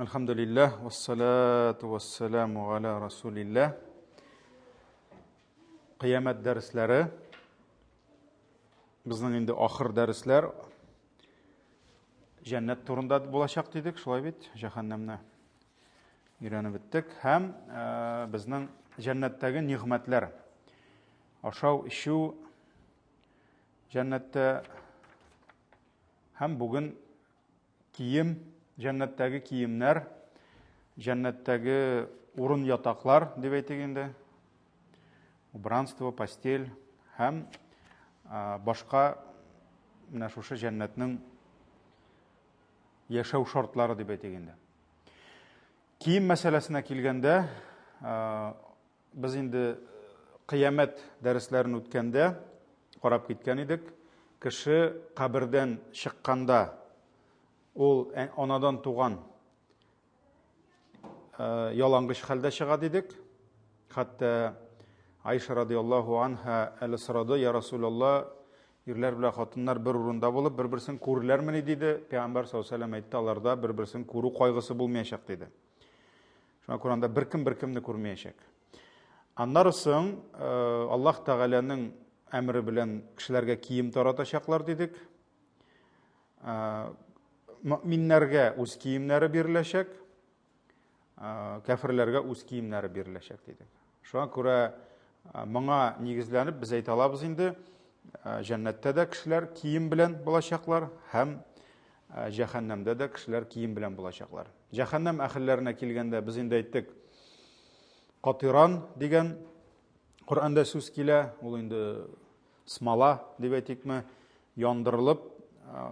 Әлхәмдүлилләһ, вассалату вассаламу аля расулилләһ. Кыямәт дәресләре безнең инде ахыр дәресләр җәннәт турында булачак дидек, шулай бит? Җәһәннәмне өйрәнеп беттек һәм э, безнең җәннәттәге нигъмәтләр. Ашау, эчү җәннәттә һәм бүген Кием, җәннәттәге киемнәр, җәннәттәге урын ятаклар дип әйтик инде. Убранство, постель һәм башка менә шушы җәннәтнең яшәү шартлары дип әйтик инде. Кием мәсьәләсенә килгәндә, Без инде кыямәт дәресләрен үткәндә карап киткән идек. Кеше кабердән чыкканда ул анадан туган ялангыч хәлдә чыга дидек. Хәтта Айша радиаллаһу анха әле сорады, я Расулалла, ирләр белән хатыннар бер урында булып, бер-берсен күрерләрмени диде. Пәйгамбәр саллаллаһу алейһи әйтте, аларда бер-берсен күрү кайгысы булмаячак диде. Шуңа күрә анда беркем беркемне күрмәячәк. Аннары соң э, Аллаһ Тәгаләнең әмере белән кешеләргә кием таратачаклар дидек. Э, мөминнәргә үз киемнәре биреләчәк, э, кәферләргә үз киемнәре биреләчәк дидек. Шуңа күрә моңа нигезләнеп без әйтә алабыз инде, җәннәттә дә кешеләр кием белән булачаклар һәм җәһәннәмдә дә кешеләр кием белән булачаклар. Җәһәннәм әһелләренә килгәндә без инде әйттек, катиран дигән Коръәндә сүз килә, ул инде смола дип әйтикме, яндырылып,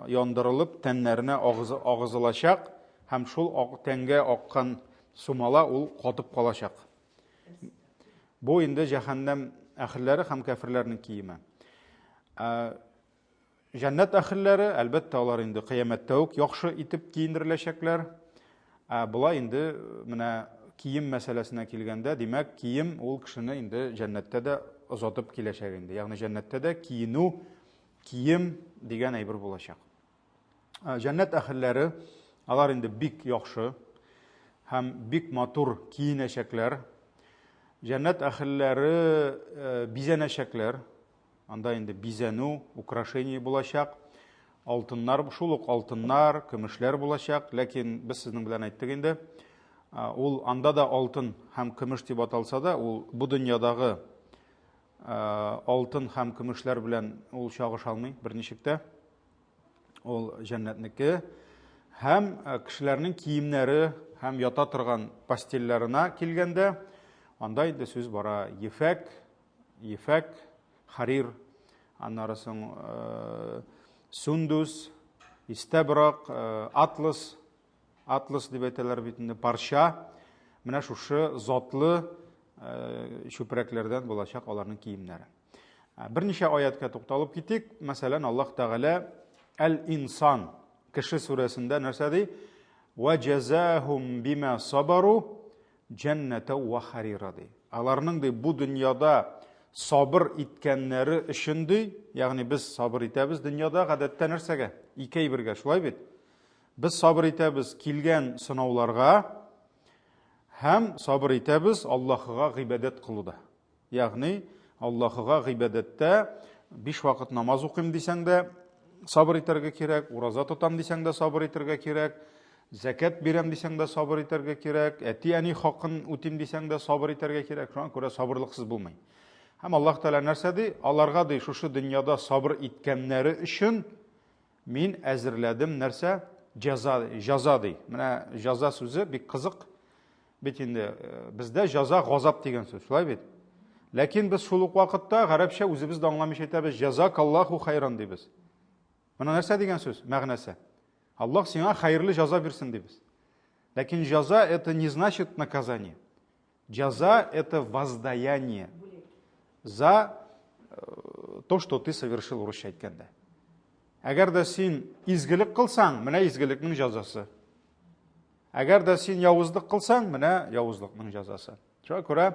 яндырылып тәннәренә агызылачак һәм шул тәнгә аккан сумала ул катып калачак. Бу инде җәһәннәм әһелләре һәм кәферләрнең киеме. Җәннәт әһелләре, әлбәттә, алар инде кыямәттә үк яхшы итеп киендереләчәкләр. Ә болай инде менә кием мәсьәләсенә килгәндә, димәк, кием ул кешене инде җәннәттә дә озатып киләчәк инде. Ягъни җәннәттә дә киенү, кием дигән әйбер булачак. Җәннәт әһелләре, алар инде бик яхшы һәм бик матур киенәчәкләр. Җәннәт әһелләре э, бизәнәчәкләр. Анда инде бизәнү, украшение булачак. Алтыннар, шул ук алтыннар, көмешләр булачак. Ләкин без сезнең белән әйттек инде, ул анда да алтын һәм көмеш дип аталса да, ул бу дөньядагы алтын һәм көмешләр белән ул чагыша алмый берничек тә. Ул җәннәтнеке. Һәм кешеләрнең киемнәре һәм ята торган постельләренә килгәндә, анда инде сүз бара ефәк, ефәк, харир, аннары соң э, сундус, истәбрак, э, атлас, атлас дип әйтәләр бит инде, парча. Менә шушы затлы э, чүпрәкләрдән булачак аларның киемнәре. Берничә аяткә тукталып китик. Мәсәлән, Аллаһ Тәгалә Әл-Инсан кеше сүрәсендә нәрсә ди? Ва җәзаһум бима сабару Җәннәтә вә харира ди. Аларның ди бу дөньяда сабыр иткәннәре өчен ди, ягъни без сабыр итәбез дөньяда гадәттә нәрсәгә? Ике әйбергә, шулай бит? Без сабыр итәбез килгән сынауларга һәм сабыр итәбез Аллаһыга гыйбадәт кылуда. Ягъни Аллаһыга гыйбадәттә биш вакыт намаз укыйм дисәң дә сабыр итәргә кирәк, ураза тотам дисәң дә сабыр итәргә кирәк, зәкят бирәм дисәң дә сабыр итәргә кирәк, әти-әни хакын үтим дисәң дә сабыр итәргә кирәк. Шуңа күрә сабырлыксыз булмый. Һәм Аллаһ Тәгалә нәрсә ди? Аларга ди, шушы дөньяда сабыр иткәннәре өчен мин әзерләдем нәрсә? Җәза, җәза ди. Менә җәза сүзе бик кызык. Бит инде э, бездә җәза газап дигән сүз, шулай бит? Ләкин без шул ук вакытта гарәпчә үзебез дә аңламыйча әйтәбез, җәзакаллаһу хайран дибез. Моны нәрсә дигән сүз? Мәгънәсе. Аллаһ сиңа хәерле җәза бирсен дибез. Ләкин җәза это не значит наказание. Җәза это воздаяние за э, то, что ты совершил, урысча әйткәндә. Әгәр дә син изгелек кылсаң, менә изгелекнең җәзасы. Әгәр дә син явызлык кылсаң, менә явызлыкның җәзасы. Шуңа күрә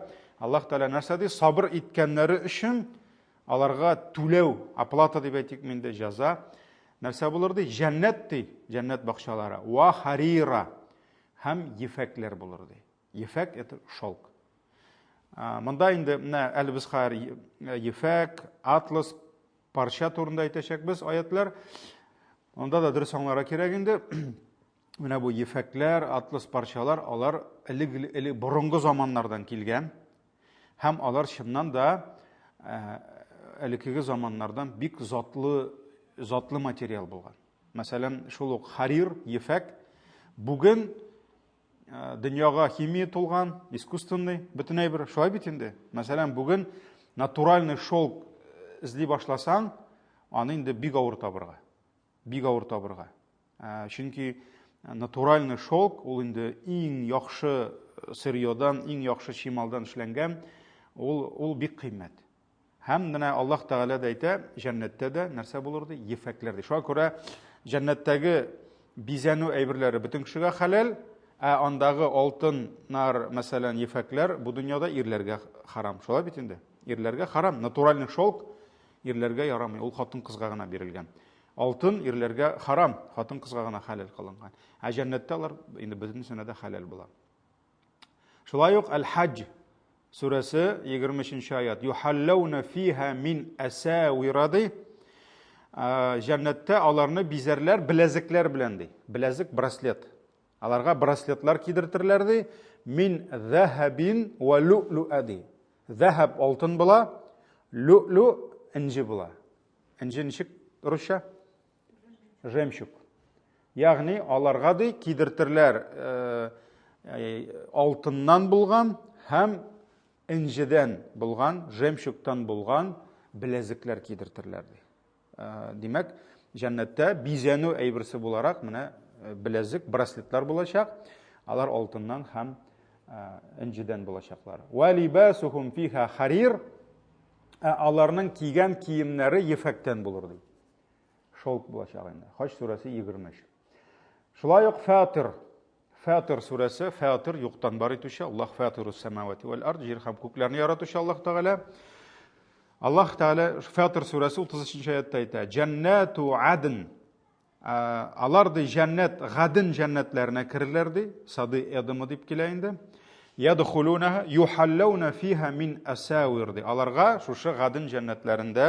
Аллаһ Тәгалә нәрсә ди? Сабыр иткәннәре өчен аларга түләү, оплата дип әйтик инде, җәза. Нәрсә булыр ди? Җәннәт ди, җәннәт бакчалары. Ва харира. һәм ефәкләр булыр ди. Ефәк это шелк. Монда инде менә әле без хәзер ефәк, атлас, парча турында әйтәчәкбез аятлар. Анда да дөрес аңларга кирәк инде. Менә бу ефәкләр, атлас парчалар, алар элек элек борынгы заманнардан килгән. Һәм алар чыннан да элеккеге заманнардан бик затлы затлы материал булган. Мәсәлән, шул ук харир, ефәк бүген дөньяга химия тулган, искусственный, бөтен әйбер, шулай бит инде. Мәсәлән, бүген натуральный шелк эзли башласаң, аны инде бик авыр табырга. Бик авыр табырга. Чөнки натуральный шелк ул инде иң яхшы сырьедан, иң яхшы чималдан эшләнгән, ул ул бик кыйммәт. Һәм менә Аллаһ Тәгалә дә әйтә, җәннәттә дә нәрсә булыр ди? Ефәкләр ди. Шуңа күрә җәннәттәге бизәнү әйберләре бөтен кешегә хәләл, ә андагы алтыннар, мәсәлән, ефәкләр бу дөньяда ирләргә харам. Шулай бит инде? Ирләргә харам. Натуральный шелк ирләргә ярамый, ул хатын-кызга гына бирелгән. Алтын ирләргә харам, хатын-кызга гына хәләл кылынган. Ә җәннәттә алар инде бөтенесенә дә хәләл була. Шулай ук Әл-Хаҗ сүрәсе 23 аят. Юхаллауна фиха мин асавира ди. Җәннәттә аларны бизәрләр беләзекләр белән ди. Беләзек браслет. Аларга браслетлар кидертерләр ди. Мин захабин ва лю'луа ди. Захаб алтын була, лю'лу энҗе була. Энҗе ничек русча? Жемчуг. Ягъни аларга ди кидертерләр э, э, алтыннан булган һәм энҗедән булган, жемчугтан булган беләзекләр кидертерләр ди. Э, димәк, җәннәттә бизәнү әйберсе буларак менә беләзек, браслетлар булачак. Алар алтыннан һәм энҗедән булачаклар. Ва либасухум фиха харир. Ә аларның кигән киемнәре ефәктән булыр ди. Шелк булачак инде. Хаҗ сүрәсе 23. Шулай ук Фатир. Фатир сүрәсе, Фатир юктан бар итүче, Аллаһ Фатирус самавати вәл ард, җир һәм күкләрне яратучы Аллаһ Тәгалә. Аллаһ Тәгалә Фатир сүрәсе 33 аятта әйтә: "Җәннәту адн Алар ди җәннәт, гаден җәннәтләренә керерләр ди, сады эдымы дип килә инде. Ядхулунаха юхаллауна фиха мин асавир ди. Аларга шушы гаден җәннәтләрендә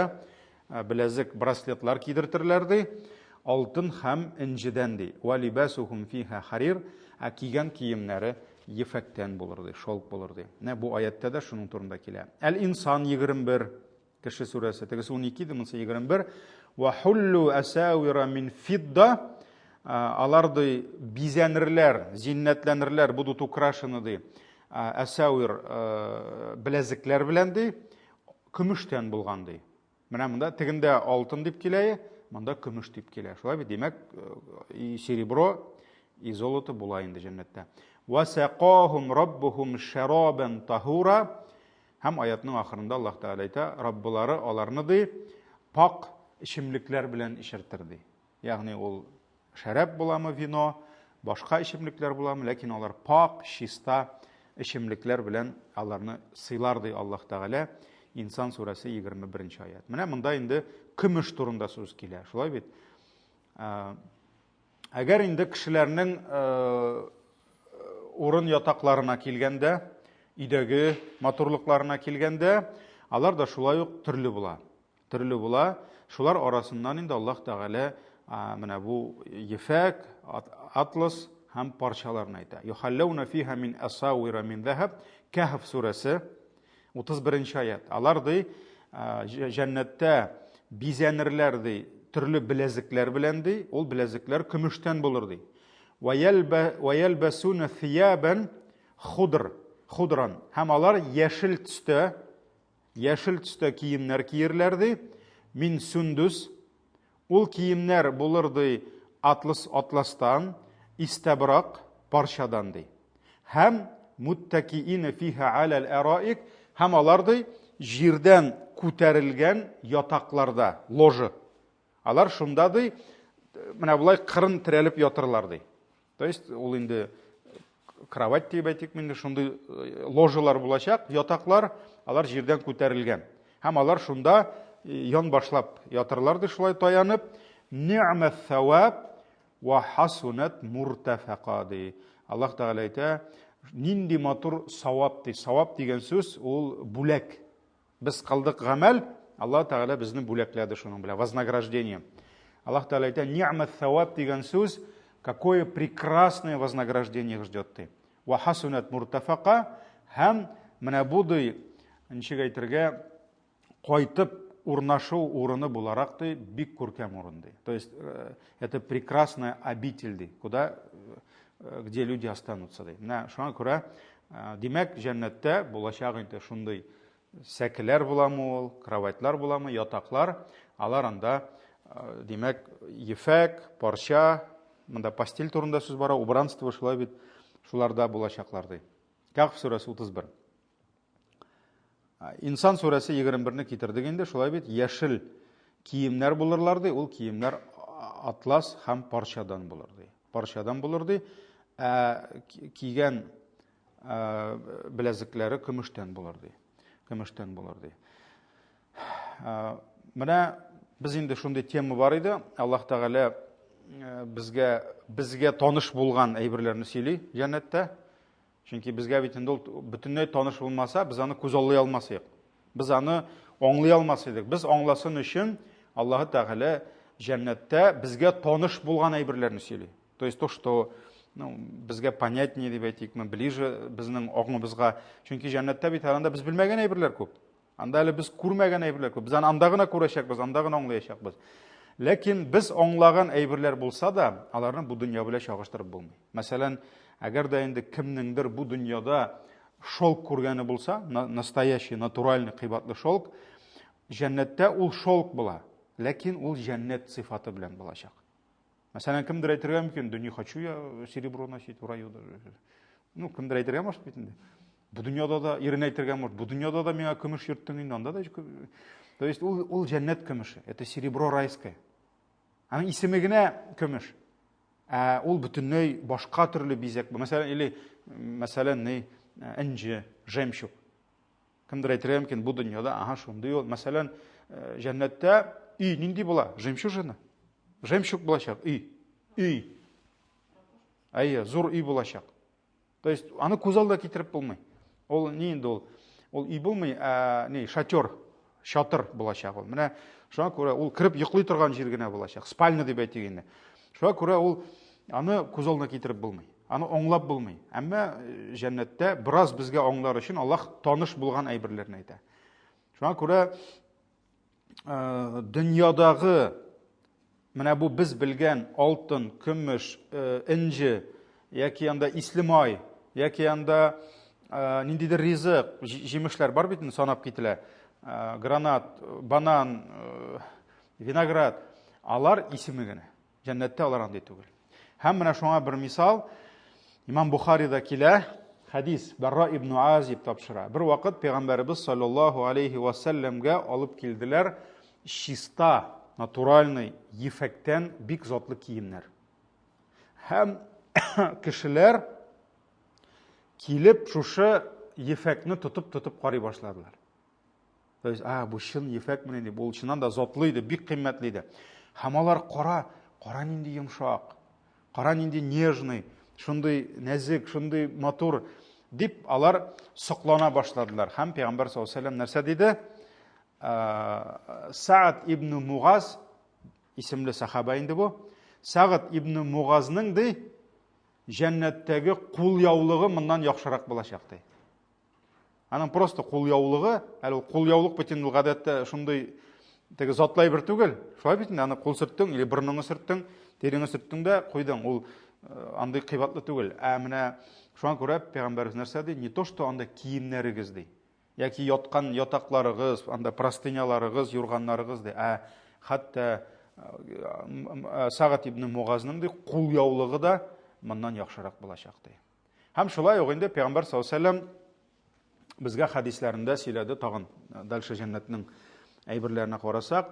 беләзек, браслетлар кидертерләр ди. Алтын һәм энҗедән ди. Ва либасухум фиха харир, ә кигән киемнәре ефәктән булыр ди, шелк булыр ди. Менә бу аяттә дә шуның турында килә. Әл-Инсан 21 Кеше сүрәсе, тегесе 12 иде, монысы 21. Ва хуллу асавира мин фидда. Алар ди бизәнерләр, зиннәтләнерләр, будут украшены ди. Асавир беләзекләр белән ди, көмештән булган ди. Менә монда тегендә алтын дип килә, монда көмеш дип килә. Шулай бит, димәк, и серебро, и золото була инде җәннәттә. Ва сақахум раббухум шарабан тахура. Һәм аятның ахырында Аллаһ Тәгалә әйтә, Раббылары аларны ди, пак эчемлекләр белән эчертер ди. Ягъни ул шәраб буламы, вино, башка эчемлекләр буламы, ләкин алар пак, чиста эчемлекләр белән аларны сыйлар ди Аллаһ Тәгалә. Инсан сүрәсе 21 аят. Менә монда инде көмеш турында сүз килә. Шулай бит? Әгәр инде кешеләрнең урын ятакларына килгәндә, өйдәге матурлыкларына килгәндә, алар да шулай ук төрле була. Төрле була. Шулар арасыннан инде Аллаһ Тәгалә менә бу ефәк, атлас һәм парчаларны әйтә. Юхаллауна фиха мин асавира мин захаб. Кәһф сүрәсе 31 аят. Алар ди, җәннәттә бизәнерләр ди, төрле беләзекләр белән ди, ул беләзекләр көмештән булыр ди. Ва ялбасуна thiyабан худр, худран. Һәм алар яшел төстә, яшел төстә киемнәр киерләр ди. Мин сүндүс, Ул киемнәр булыр ди атлас атластан, истәбрак парчадан ди. Һәм муттакиина фиһа аләл араик һәм алар ди җирдән күтәрелгән ятакларда, ложа. Алар шунда ди менә болай кырын терәлеп ятырлар ди. То есть ул инде кровать дип әйтик инде шундый э, ложалар булачак, ятаклар, алар җирдән күтәрелгән. Һәм алар шунда э, ян башлап ятырлар ди шулай таянып. Ни'мә саваб Ва хасунат муртафака ди. Аллаһ Тәгалә әйтә, нинди матур савап ди. Савап дигән сүз ул бүләк. Без кылдык гамәл, Аллаһ Тәгалә безне бүләкләде шуның белән, вознаграждение. Аллаһ Тәгалә әйтә, ни'мәт савап дигән сүз, какое прекрасное вознаграждение их ждет ди. Ва хасунат муртафака һәм менә бу ди, ничек әйтергә, кайтып урнашу урыны буларак ди, бик күркәм урын ди. То есть э, это прекрасная обитель ди, куда э, где люди останутся ди. Менә шуңа күрә, э, димәк, җәннәттә булачак инде шундый сәкеләр буламы ул, кроватьлар буламы, ятаклар, алар анда, димәк, ефәк, парча, монда постель турында сүз бара, убранство шулай бит, шуларда булачаклар ди. Кәхф сүрәсе 31. Инсан сүрәсе 21-не китердек инде, шулай бит, яшел киемнәр булырлар ди, ул киемнәр атлас һәм парчадан булыр ди. Парчадан булыр ди, ә кигән беләзекләре көмештән булыр ди. Көмештән булыр ди. Менә без инде шундый тема бар иде. Аллаһ Тәгалә безгә безгә таныш булган әйберләрне сөйли җәннәттә. Чөнки безгә бит инде ул бөтенләй таныш булмаса, без аны күзаллый алмас идек. Без аны аңлый алмас идек. Без аңласын өчен Аллаһы Тәгалә җәннәттә безгә таныш булган әйберләрне сөйли. То есть то, что ну, безгә понятнее дип әйтикме, ближе безнең аңыбызга. Чөнки җәннәттә бит анда без белмәгән әйберләр күп. Анда әле без күрмәгән әйберләр күп. Без аны анда гына күрәчәкбез, анда гына аңлаячакбыз. Ләкин без аңлаган әйберләр булса да, аларны бу дөнья белән чагыштырып булмый. Мәсәлән, әгәр дә инде кемнеңдер бу дөньяда шелк күргәне булса, настоящий, натуральный кыйбатлы шелк, җәннәттә ул шелк була, ләкин ул җәннәт сыйфаты белән булачак. Мәсәлән, кемдер әйтергә мөмкин, да не хочу я серебро носить в раю даже. Ну, кемдер әйтергә может бит инде. Бу дөньяда да ирен әйтергә может, бу дөньяда да миңа көмеш йөрттең инде, анда да То есть ул, ул җәннәт көмеше, это серебро райское. Аның исеме генә көмеш. Ә ул бөтенләй башка төрле бизәк. Мәсәлән, или мәсәлән, ни, энҗе, жемчуг. Кемдер әйтергә мөмкин, бу дөньяда, ага, шундый ул. Мәсәлән, э, җәннәттә өй нинди була? Жемчужина. Жемчуг булачак, өй. Өй. Әйе, зур өй булачак. То есть аны күз алдына китереп булмый. Ул ни инде ул? Ул өй булмый, ә ни, шатер, чатыр булачак ул. Менә шуңа күрә ул кереп йоклый торган җир генә булачак. Спальня дип әйтик инде. Шуңа күрә ул аны күз алдына китереп булмый. Аны аңлап булмый. Әмма э, җәннәттә бераз безгә аңлар өчен Аллаһ таныш булган әйберләрне әйтә. Шуңа күрә э, дөньядагы менә бу без белгән алтын, көмеш, э, энҗе яки анда исле май, яки анда ниндидер ризык, җимешләр бар бит инде санап кителә. Гранат, банан, виноград, алар исеме генә. Җәннәттә алар андый түгел. Һәм менә шуңа бер мисал Имам Бухарида килә, хәдис Барра ибн Азиб тапшыра. Бер вакыт пәйгамбәребез саллаллаһу алейхи ва сәлләмгә алып килделәр чиста, натуральный ефәктән бик затлы киемнәр. Һәм кешеләр килеп шушы ефәкне тотып-тотып карый башладылар. То есть, а, бу чын ефәк мени дип, ул чыннан да затлы иде, бик кыйммәтле иде. Һәм алар кара, кара нинди йомшак, кара нинди нежный, шундый нәзек, шундый матур дип алар соклана башладылар. Һәм пәйгамбәр саллаллаһу алейһи нәрсә диде? Саад ибн Мугаз исемле сахаба инде бу. Саад ибн Мугазның ди җәннәттәге кулъяулыгы моннан яхшырак булачак ди. Аның просто кулъяулыгы, әле ул кулъяулык бит инде ул гадәттә шундый теге затлы әйбер түгел. Шулай бит инде, аны кул сөрттең или борыныңны сөрттең, тиреңне сөрттең дә куйдың. Ул э, андый кыйбатлы түгел. Ә менә шуңа күрә пәйгамбәребез нәрсә ди? Не то, что анда киемнәрегез ди. Яки яткан ятакларыгыз, анда простыняларыгыз, юрганнарыгыз ди. Ә хәтта э, Сагат ибн Мугазның ди кулъяулыгы да моннан яхшырак булачак ди. Һәм шулай ук инде Пәйгамбәр саллаллаһу алейһи безгә хәдисләрендә сөйләде тагын э, дальше җәннәтнең әйберләренә карасак,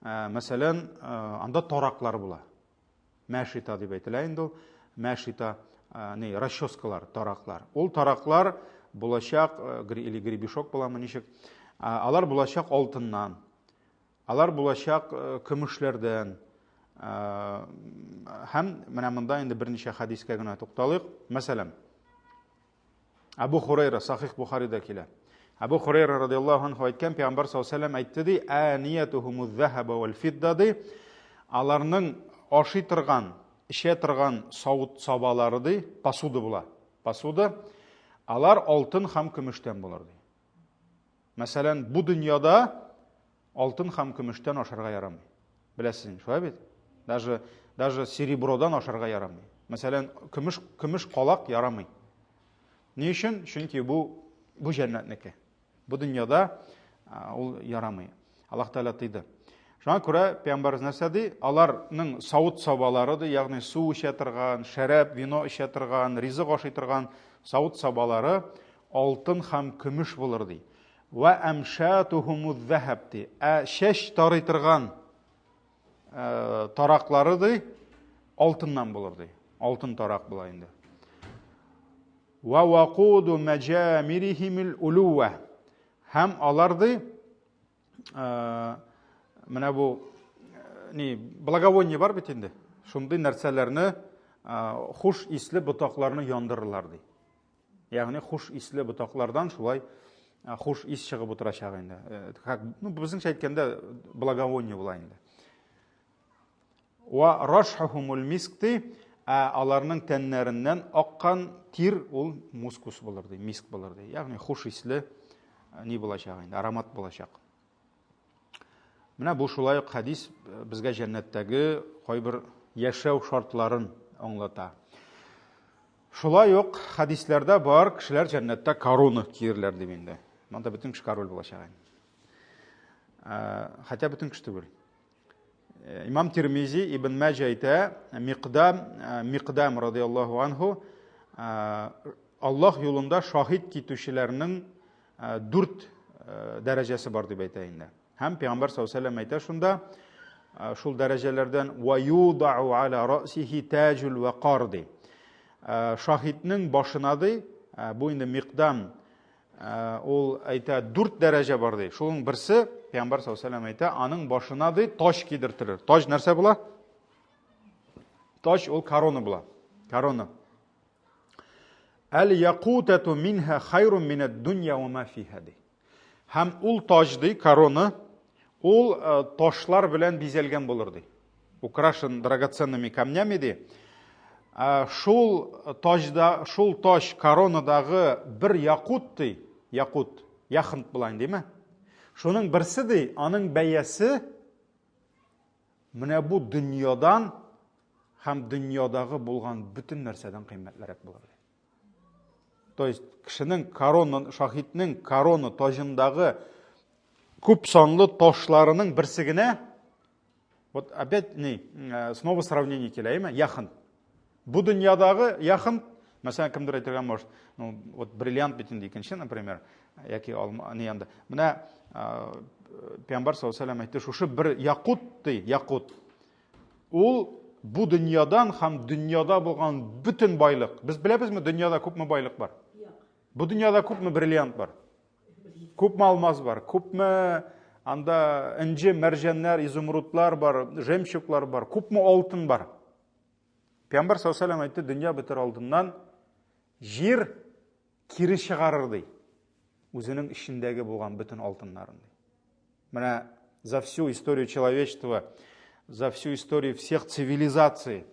э, мәсәлән, э, анда тараклар була. Мәшита дип әйтелә инде ул. Мәшита, ни, расческалар, тараклар. Ул тараклар булачак, или гребешок буламы ничек? Алар булачак алтыннан. Алар булачак көмешләрдән. Һәм менә монда инде берничә хәдискә генә тукталыйк. Мәсәлән, Әбу Хурайра, Сахих Бухарида килә. Әбу Хурайра радиаллаһу анху әйткән, Пәйгамбәр саллаллаһу алейһи әйтте ди, "Аниятухумуз захаба вал фидда" ди. Аларның ашый торган, эчә торган савыт сабалары ди, посуда була. Посуда. Алар алтын һәм көмештән булыр ди. Мәсәлән, бу дөньяда алтын һәм көмештән ашарга ярамый. Беләсез, шулай бит? Даже даже серебродан ашарга ярамый. Мәсәлән, көмеш көмеш калак ярамый. Ни өчен? Чөнки бу бу җәннәтнеке. Бу дөньяда ул ярамый. Аллаһ Тәгалә тыйды. Шуңа күрә пәйгамбәребез нәрсә ди? Аларның савыт-сабалары ди, ягъни су эчә торган, шәраб, вино эчә торган, ризык ашый торган савыт-сабалары алтын һәм көмеш булыр ди. Вә әмшатухумуз захаб ди. Ә чәч тарый торган э, тараклары ди, алтыннан булыр ди. Алтын тарак була инде. Вә вакуду мәҗамирихимил улува. Һәм алар ди, э, менә бу э, ни благовоние бар бит инде. Шундый нәрсәләрне хуш исле ботакларны яндырырлар ди. Ягъни хуш исле ботаклардан шулай хуш ис чыгып утырачак инде. Э, как, ну, безнеңчә әйткәндә, благовоние була инде. Ва рашхухумул миск ди, ә аларның тәннәреннән аккан тир ул мускус булыр ди, миск булыр ди. Ягъни хуш исле ни булачак инде, аромат булачак. Менә бу шулай ук хәдис э, безгә җәннәттәге кайбер яшәү шартларын аңлата. Шулай ук хәдисләрдә бар, кешеләр җәннәттә корона киярләр дип инде. Монда бөтен кеше король булачак инде. Э, хотя бөтен кеше түгел. Э, Имам Тирмизи Ибн Мәҗә әйтә, Микдам, Микдам радиаллаһу анху Аллаһ юлында шаһит китүчеләрнең дүрт дәрәҗәсе бар дип әйтә инде. Һәм Пәйгамбәр саллаллаһу алейһи әйтә шунда, шул дәрәҗәләрдән ва юдау аля расихи таҗул вакар ди. Шаһитнең башына ди, бу инде Микдам ул әйтә дүрт дәрәҗә бар ди. Шуның берсе Пәйгамбәр саллаллаһу алейһи әйтә, аның башына ди таҗ кидертелер. Таҗ нәрсә була? Таҗ ул корона була. Корона. Әл якутату минха хайрун минад дунья ва ма фиха ди. Һәм ул таҗ ди, корона, ул э, ташлар белән бизәлгән булыр ди. Украшен драгоценными камнями ди. Э, шул таҗда, шул таҗ коронадагы бер якут ди, якут, яхонт була инде, Шуның берсе ди, аның бәясе Менә бу дөньядан һәм дөньядагы булган бөтен нәрсәдән кыйммәтлерәк булыр. То есть кешенең корона, шаһитнең корона таҗындагы күп санлы ташларының берсе генә вот опять не, э, снова сравнение килә, әйме? Яхын. Бу дөньядагы яхын, мәсәлән, кемдер әйтергә может, ну, вот бриллиант бит инде икенче, например, яки алма, не янда. Менә Пәйгамбәр саллаллаһу алейһи әйтте, шушы бер якут ди, якут. Ул бу дөньядан һәм дөньяда булган бөтен байлык. Без беләбезме, дөньяда күпме байлык бар? Бу дөньяда күпме бриллиант бар? Күпме алмаз бар? Күпме анда энҗе, мәрҗәннәр, изумрудлар бар, жемчуглар бар, күпме алтын бар? Пәйгамбәр саллаллаһу алейһи әйтте, дөнья бетер алдыннан җир кире чыгарыр ди. Үзенең эчендәге булган бөтен алтыннарын ди. Менә за всю историю человечества, за всю историю всех цивилизаций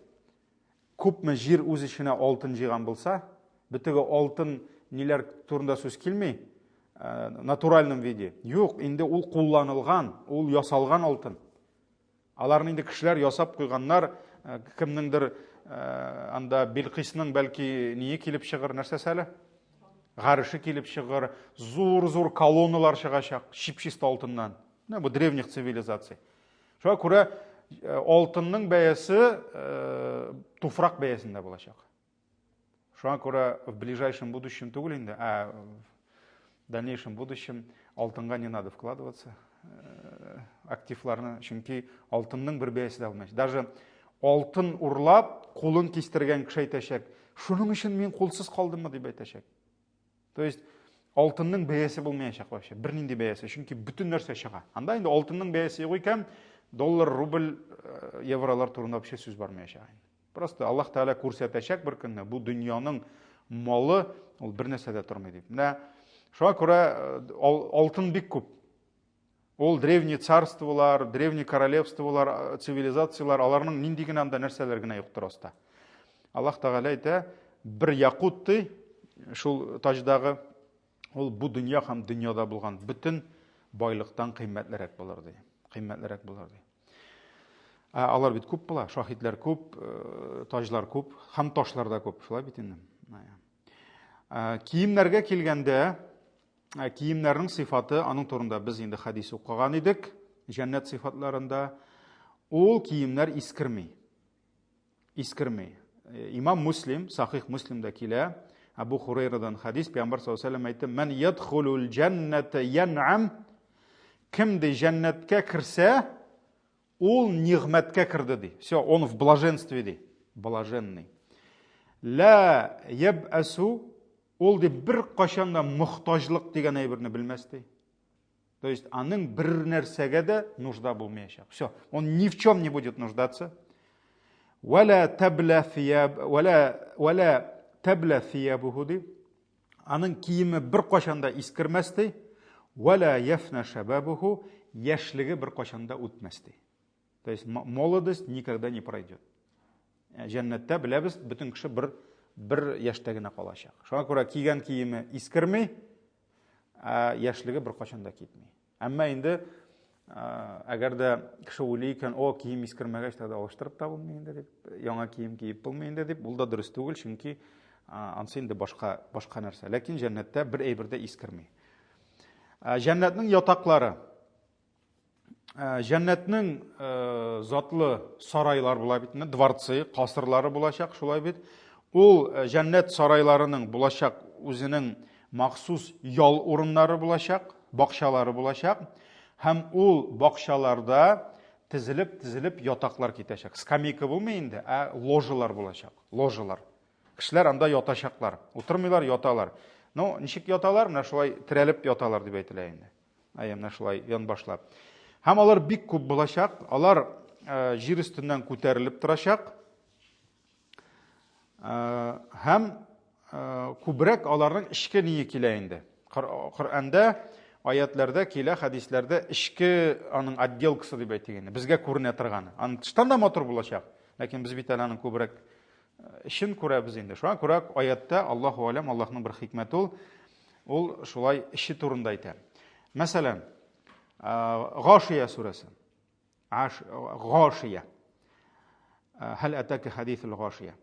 күпме җир үз эченә алтын җыйган булса, бөтеге алтын ниләр турында сүз килми, э, натуральном виде. Юк, инде ул кулланылган, ул ясалган алтын. Аларны инде кешеләр ясап куйганнар, э, кемнеңдер э, анда Билкисның бәлки ние килеп чыгыр, нәрсәсе әле? Гарышы килеп чыгыр, зур-зур колонналар чыгачак, чип-чиста алтыннан. Менә бу древних цивилизаций. Шуңа күрә э, алтынның бәясе туфрак бәясендә булачак. Шуңа күрә в ближайшем будущем түгел инде, ә в дальнейшем будущем алтынга не надо вкладываться э, активларны, чөнки алтынның бер бәясе дә булмаячак. Даже алтын урлап, кулын кистергән кеше әйтәчәк, шуның өчен мин кулсыз калдыммы дип әйтәчәк. То есть алтынның бәясе булмаячак вообще, бернинди бәясе, чөнки бөтен нәрсә чыга. Анда инде алтынның бәясе юк икән, Доллар, рубль, э, евролар турында вообще сүз бармаячак инде. Просто Аллаһ Тәгалә күрсәтәчәк бер көнне бу дөньяның малы ул бер нәрсә дә тормый дип. Менә шуңа күрә э, алтын бик күп. Ул древний царстволар, древний королевстволар, э, цивилизациялар, аларның нинди генә анда нәрсәләр генә юктыр аста. Аллаһ Тәгалә әйтә, бер якут ди, шул таҗдагы ул бу дөнья һәм дөньяда булган бөтен байлыктан кыйммәтлерәк булыр ди. Кыйммәтлерәк булыр ди. Ә алар бит күп була, шаһитләр күп, э, таҗлар күп, һәм ташлар да күп, шулай бит инде. Ә, киемнәргә килгәндә, ә, киемнәрнең сыйфаты, аның турында без инде хәдис укыган идек, җәннәт сыйфатларында. Ул киемнәр искерми. Искерми. Э, имам Муслим, Сахих Муслимда килә, Абу Хурейрадан хадис, Пәйгамбәр саллаллаху алейһи әйтте, "Ман ядхулул җәннәтә ян'ам" Кем ди җәннәткә керсә, ул нигъмәткә керде ди. Все, он в блаженстве ди. Блаженный. Ла ябасу ул ди бер кашан да мохтаҗлык дигән әйберне белмәс ди. То есть аның бер нәрсәгә дә нужда булмаячак. Все, он ни в чем не будет нуждаться. Вәлә тәблә фияб, вәлә вәлә тәблә фиябуху ди. Аның киеме бер кашан да искермәс ди. Вәлә яфна шәбәбуху, яшьлеге бер кашан да үтмәс ди. То есть молодость никогда не пройдет. Э, җәннәттә беләбез, бөтен кеше бер бер яшьтә генә калачак. Шуңа күрә кигән киеме искерми, ә яшьлеге беркайчан да китми. Әмма инде әгәр дә кеше уйлый икән, о, кием искермәгәч, тогда алыштырып та булмый инде дип, яңа кием киеп булмый инде дип, ул да дөрес түгел, чөнки ансы инде башка башка нәрсә. Ләкин җәннәттә бер әйбер дә искерми. Җәннәтнең ятаклары Э, җәннәтнең э, затлы сарайлар була бит, дворцы, касырлары булачак, шулай бит. Ул э, җәннәт сарайларының булачак үзенең махсус ял урыннары булачак, бакчалары булачак. Һәм ул бакчаларда тезелеп-тезелеп ятаклар китәчәк. Скамейка булмый инде, ә ложалар булачак, ложалар. Кешеләр анда ятачаклар. Утырмыйлар, яталар. Ну, ничек яталар? Менә шулай терәлеп яталар дип әйтелә инде. Әйе, менә шулай янбашлап. Һәм алар бик күп булачак. Алар э, җир өстеннән күтәрелеп торачак. Э, һәм э, күбрәк аларның эчке ние килә инде. Коръәндә аятләрдә килә, хәдисләрдә эчке аның отделкасы дип әйтик инде. Безгә күренә торганы. Аның тыштан да матур булачак. Ләкин без бит әле аның күбрәк эчен күрәбез инде. Шуңа күрә аятта Аллаһу алям, Аллаһның бер хикмәте ул, ул шулай эче турында әйтә. Мәсәлән, Гашия сүрәсе. Гашия. Хәл әтәке хадисул гашия.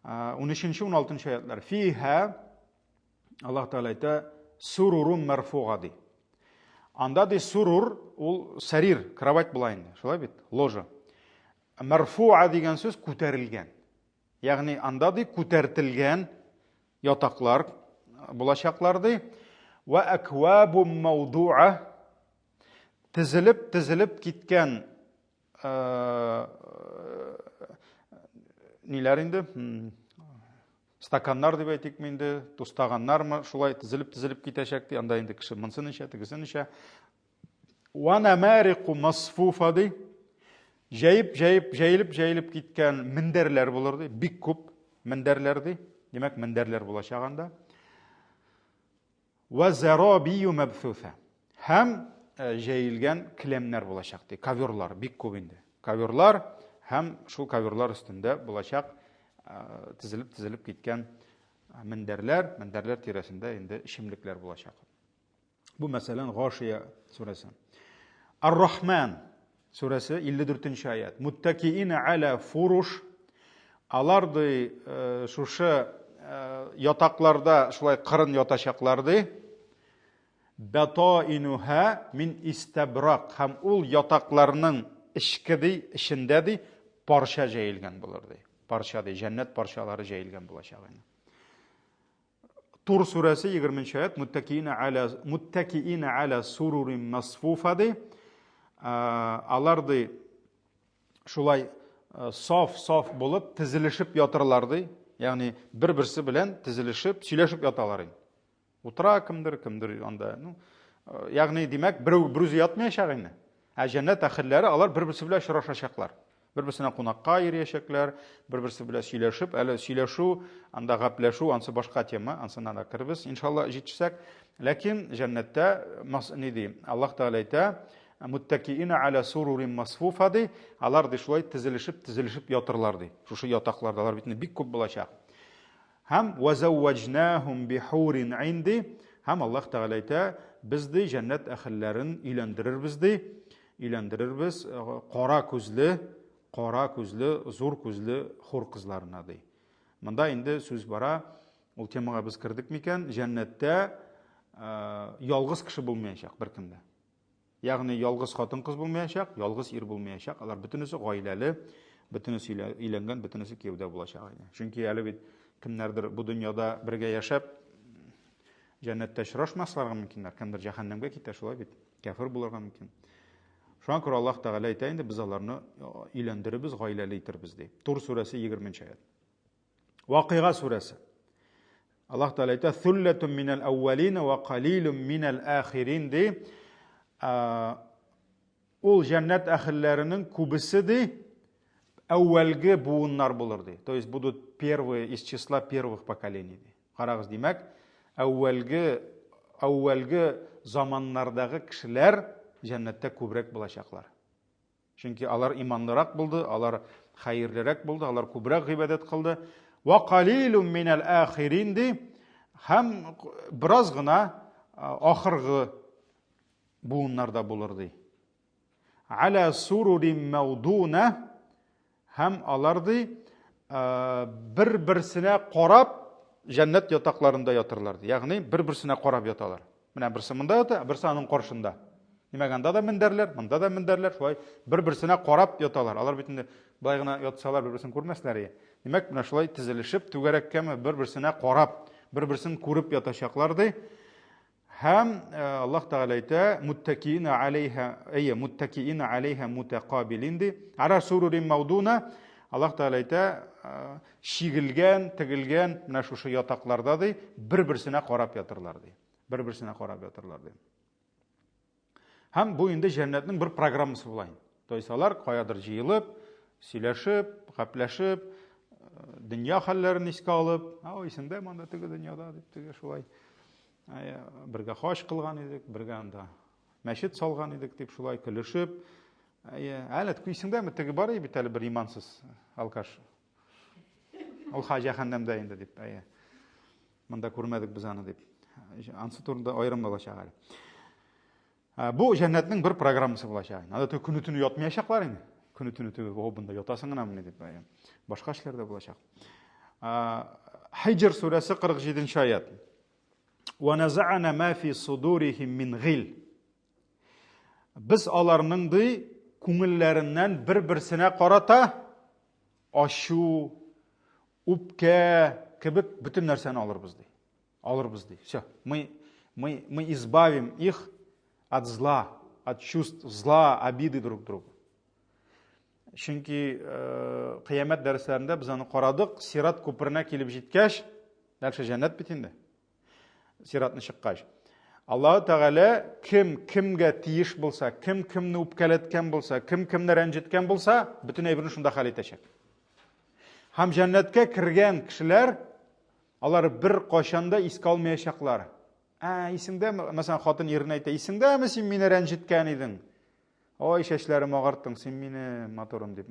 13-16 аятлар. Фиһа Аллаһ Тәгалә әйтә, сурурун марфуга ди. Анда ди сурур ул сәрир, кровать була инде. Шулай бит? Ложа. Мәрфуа дигән сүз күтәрелгән. Ягъни анда ди күтәртелгән ятаклар булачаклар ди. Ва аквабу маудуа тезелеп тезелеп киткән э, ниләр инде? Стаканнар дип әйтикме инде, тустаганнармы, шулай тезелеп тезелеп китәчәк ди. Анда инде кеше монсын эчә, тегесен эчә. Ва намарику масфуфа ди. Җәеп, җәеп, җәелеп, җәелеп киткән мендәрләр булыр ди. Бик күп мендәрләр ди. Димәк, мендәрләр булачак анда. Ва зарабию мабсуса. Һәм э, җәелгән келәмнәр булачак ди. Коверлар бик күп инде. Коверлар һәм шул коверлар өстендә булачак э, тезелеп-тезелеп киткән э, мендәрләр, мендәрләр тирәсендә инде эчемлекләр булачак. Бу мәсәлән Гашия сүрәсе. Ар-Рахман сүрәсе 54 нче аят. Муттакиина аля фуруш. Алар ди э, шушы э, ятакларда шулай кырын ятачаклар ди. Батаинуха мин истабрак һәм ул ятакларның эчке ди, эчендә ди парча җәелгән булыр ди. Парча ди, җәннәт парчалары җәелгән булачак инде. Тур сүрәсе 20 нче аят муттакиина аля муттакиина аля сурурин масфуфа ди. Алар ди шулай саф-саф булып тезелешеп ятырлар ди. Ягъни бер-берсе белән тезелешеп, сөйләшеп яталар инде. Утыра кемдер, кемдер анда. Ну, ягъни димәк, берәү берүзе ятмаячак инде. Ә җәннәт әһелләре алар бер-берсе белән очрашачаклар. Бер-берсенә кунакка йөриячәкләр, бер-берсе белән сөйләшеп, әле сөйләшү, анда гәпләшү, ансы башка тема, ансына да кербез, иншалла, җитешсәк. Ләкин җәннәттә, ни ди, Аллаһ Тәгалә әйтә, муттакиина аля сурурин масфуфа ди, алар ди шулай тезелешеп, тезелешеп ятырлар ди. Шушы ятакларда алар бит бик күп булачак. Һәм вәзәүвәҗнәһум бихурин айн ди, һәм Аллаһ Тәгалә әйтә, без ди җәннәт әһелләрен өйләндерербез ди, өйләндерербез кара күзле, кара күзле, зур күзле хур кызларына ди. Монда инде сүз бара, ул темага без кердек микән, җәннәттә ялгыз кеше булмаячак беркем дә. Ягъни ялгыз хатын-кыз булмаячак, ялгыз ир булмаячак. Алар бөтенесе гаиләле, бөтенесе өйләнгән, бөтенесе кияүдә булачак. Чөнки әле бит кемнәрдер бу дөньяда бергә яшәп, җәннәттә очрашмасларга мөмкиннәр. Кемдер җәһәннәмгә китә, шулай бит. Кәфер булырга мөмкин. Шуңа күрә Аллаһ Тәгалә әйтә инде, без аларны өйләндеребез, гаиләле итербез ди. Тур сүрәсе 20 аят. Вакыйга сүрәсе. Аллаһ Тәгалә әйтә, "Сүлләтун минәл әүвәлин ва калилун минәл ахирин" ди. Ул җәннәт әһелләренең күбесе ди, әүвәлге буыннар булыр ди. То есть будут первые из числа первых поколений ди. Карагыз, димәк, әүвәлге әүвәлге заманнардагы кешеләр җәннәттә күбрәк булачаклар. Чөнки алар иманлырак булды, алар хәерлерәк булды, алар күбрәк гыйбадәт кылды. Ва калилум минәл ахирин ди, һәм бераз гына ахыргы буыннарда булыр ди. Аля сурурим мәудуна һәм алар ди бер-берсенә карап җәннәт ятакларында ятырлар ди. Ягъни бер-берсенә карап яталар. Менә берсе монда ята, берсе аның каршында. Димәк, анда да мендәрләр, монда да мендәрләр, шулай бер-берсенә карап яталар. Алар бит инде былай гына ятсалар, бер-берсен күрмәсләр иде. Димәк, менә шулай тезелешеп, түгәрәккәме бер-берсенә карап, бер-берсен күреп ятачаклар ди. Һәм э, Аллаһ Тәгалә әйтә, муттакиина алейха, әйе, муттакиина алейха мутакабилин ди. Ара сурурин маудуна. Аллаһ Тәгалә әйтә, э, чигелгән, тегелгән менә шушы ятакларда ди, бер-берсенә карап ятырлар ди. Бер-берсенә карап ятырлар ди. Һәм бу инде җәннәтнең бер программасы була инде. То есть алар каядыр җыелып, сөйләшеп, гәпләшеп, э, дөнья хәлләрен искә алып, а исеңдә монда теге дөньяда дип теге шулай. Бергә хаҗ кылган идек, бергә анда мәчет салган идек дип шулай көлешеп. Әле исеңдәме теге бар бит әле бер имансыз алкаш. Ул ха җәһәннәмдә инде дип. Әйе. Монда күрмәдек без аны дип. Ансы турында аерым булачак әле. Бу җәннәтнең бер программасы булачак. Анда тө көне төне ятмаячаклар инде. Көне төне теге о бында ятасың гына мени дип. Башка эшләр дә булачак. Хиҗр сүрәсе 47 аят. Ва наза'на ма фи судурихим мин гил. Без аларның ди күңелләреннән бер-берсенә карата ачу, үпкә кебек бөтен нәрсәне алырбыз ди. Алырбыз ди. Все, мы мы мы избавим их от зла, от чувств зла, обиды друг к другу. Чөнки э, кыямәт дәресләрендә без аны карадык, сират күперенә килеп җиткәч, дальше җәннәт бит инде. Сиратны чыккач. Аллаһу Тәгалә кем кемгә тиеш булса, кем кемне үпкәләткән булса, кем кемне рәнҗеткән булса, бөтен әйберне шунда хәл итәчәк. Һәм җәннәткә кергән кешеләр алар бер кайчан да искә алмаячаклар. Ә, исеңдәме? Мәсәлән, хатын иренә әйтә, исеңдәме син мине рәнҗеткән идең? Ой, чәчләрем агарттың, син мине, матурым, дип.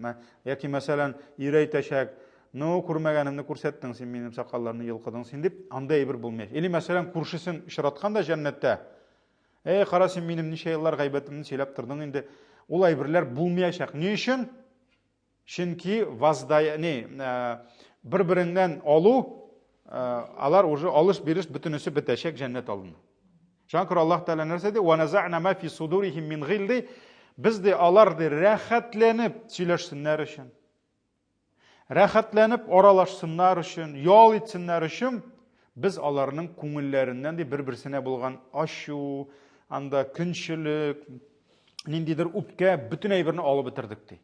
Яки, мәсәлән, ир әйтәчәк, ну, күрмәгәнемне күрсәттең, син минем сакалларны йолкыдың син, дип, андай әйбер булмаячак. Или, мәсәлән, күршесен очраткан да җәннәттә, эй, кара, син минем ничә еллар гайбәтемне сөйләп тордың инде. Ул әйберләр булмаячак. Ни өчен? Чөнки воздай, не, э, бер-береңнән алу, э, алар уже алыш-биреш бөтенесе бетәчәк җәннәт алдында. Шуңа күрә Аллаһ Тәгалә нәрсә ди? Ва наза'на ма фи судурихим мин гил ди. Без ди алар ди рәхәтләнеп сөйләшсеннәр өчен. Рәхәтләнеп аралашсыннар өчен, ял итсеннәр өчен без аларның күңелләреннән ди бер-берсенә булган ачу, анда көнчелек, ниндидер үпкә, бөтен әйберне алып бетердек ди.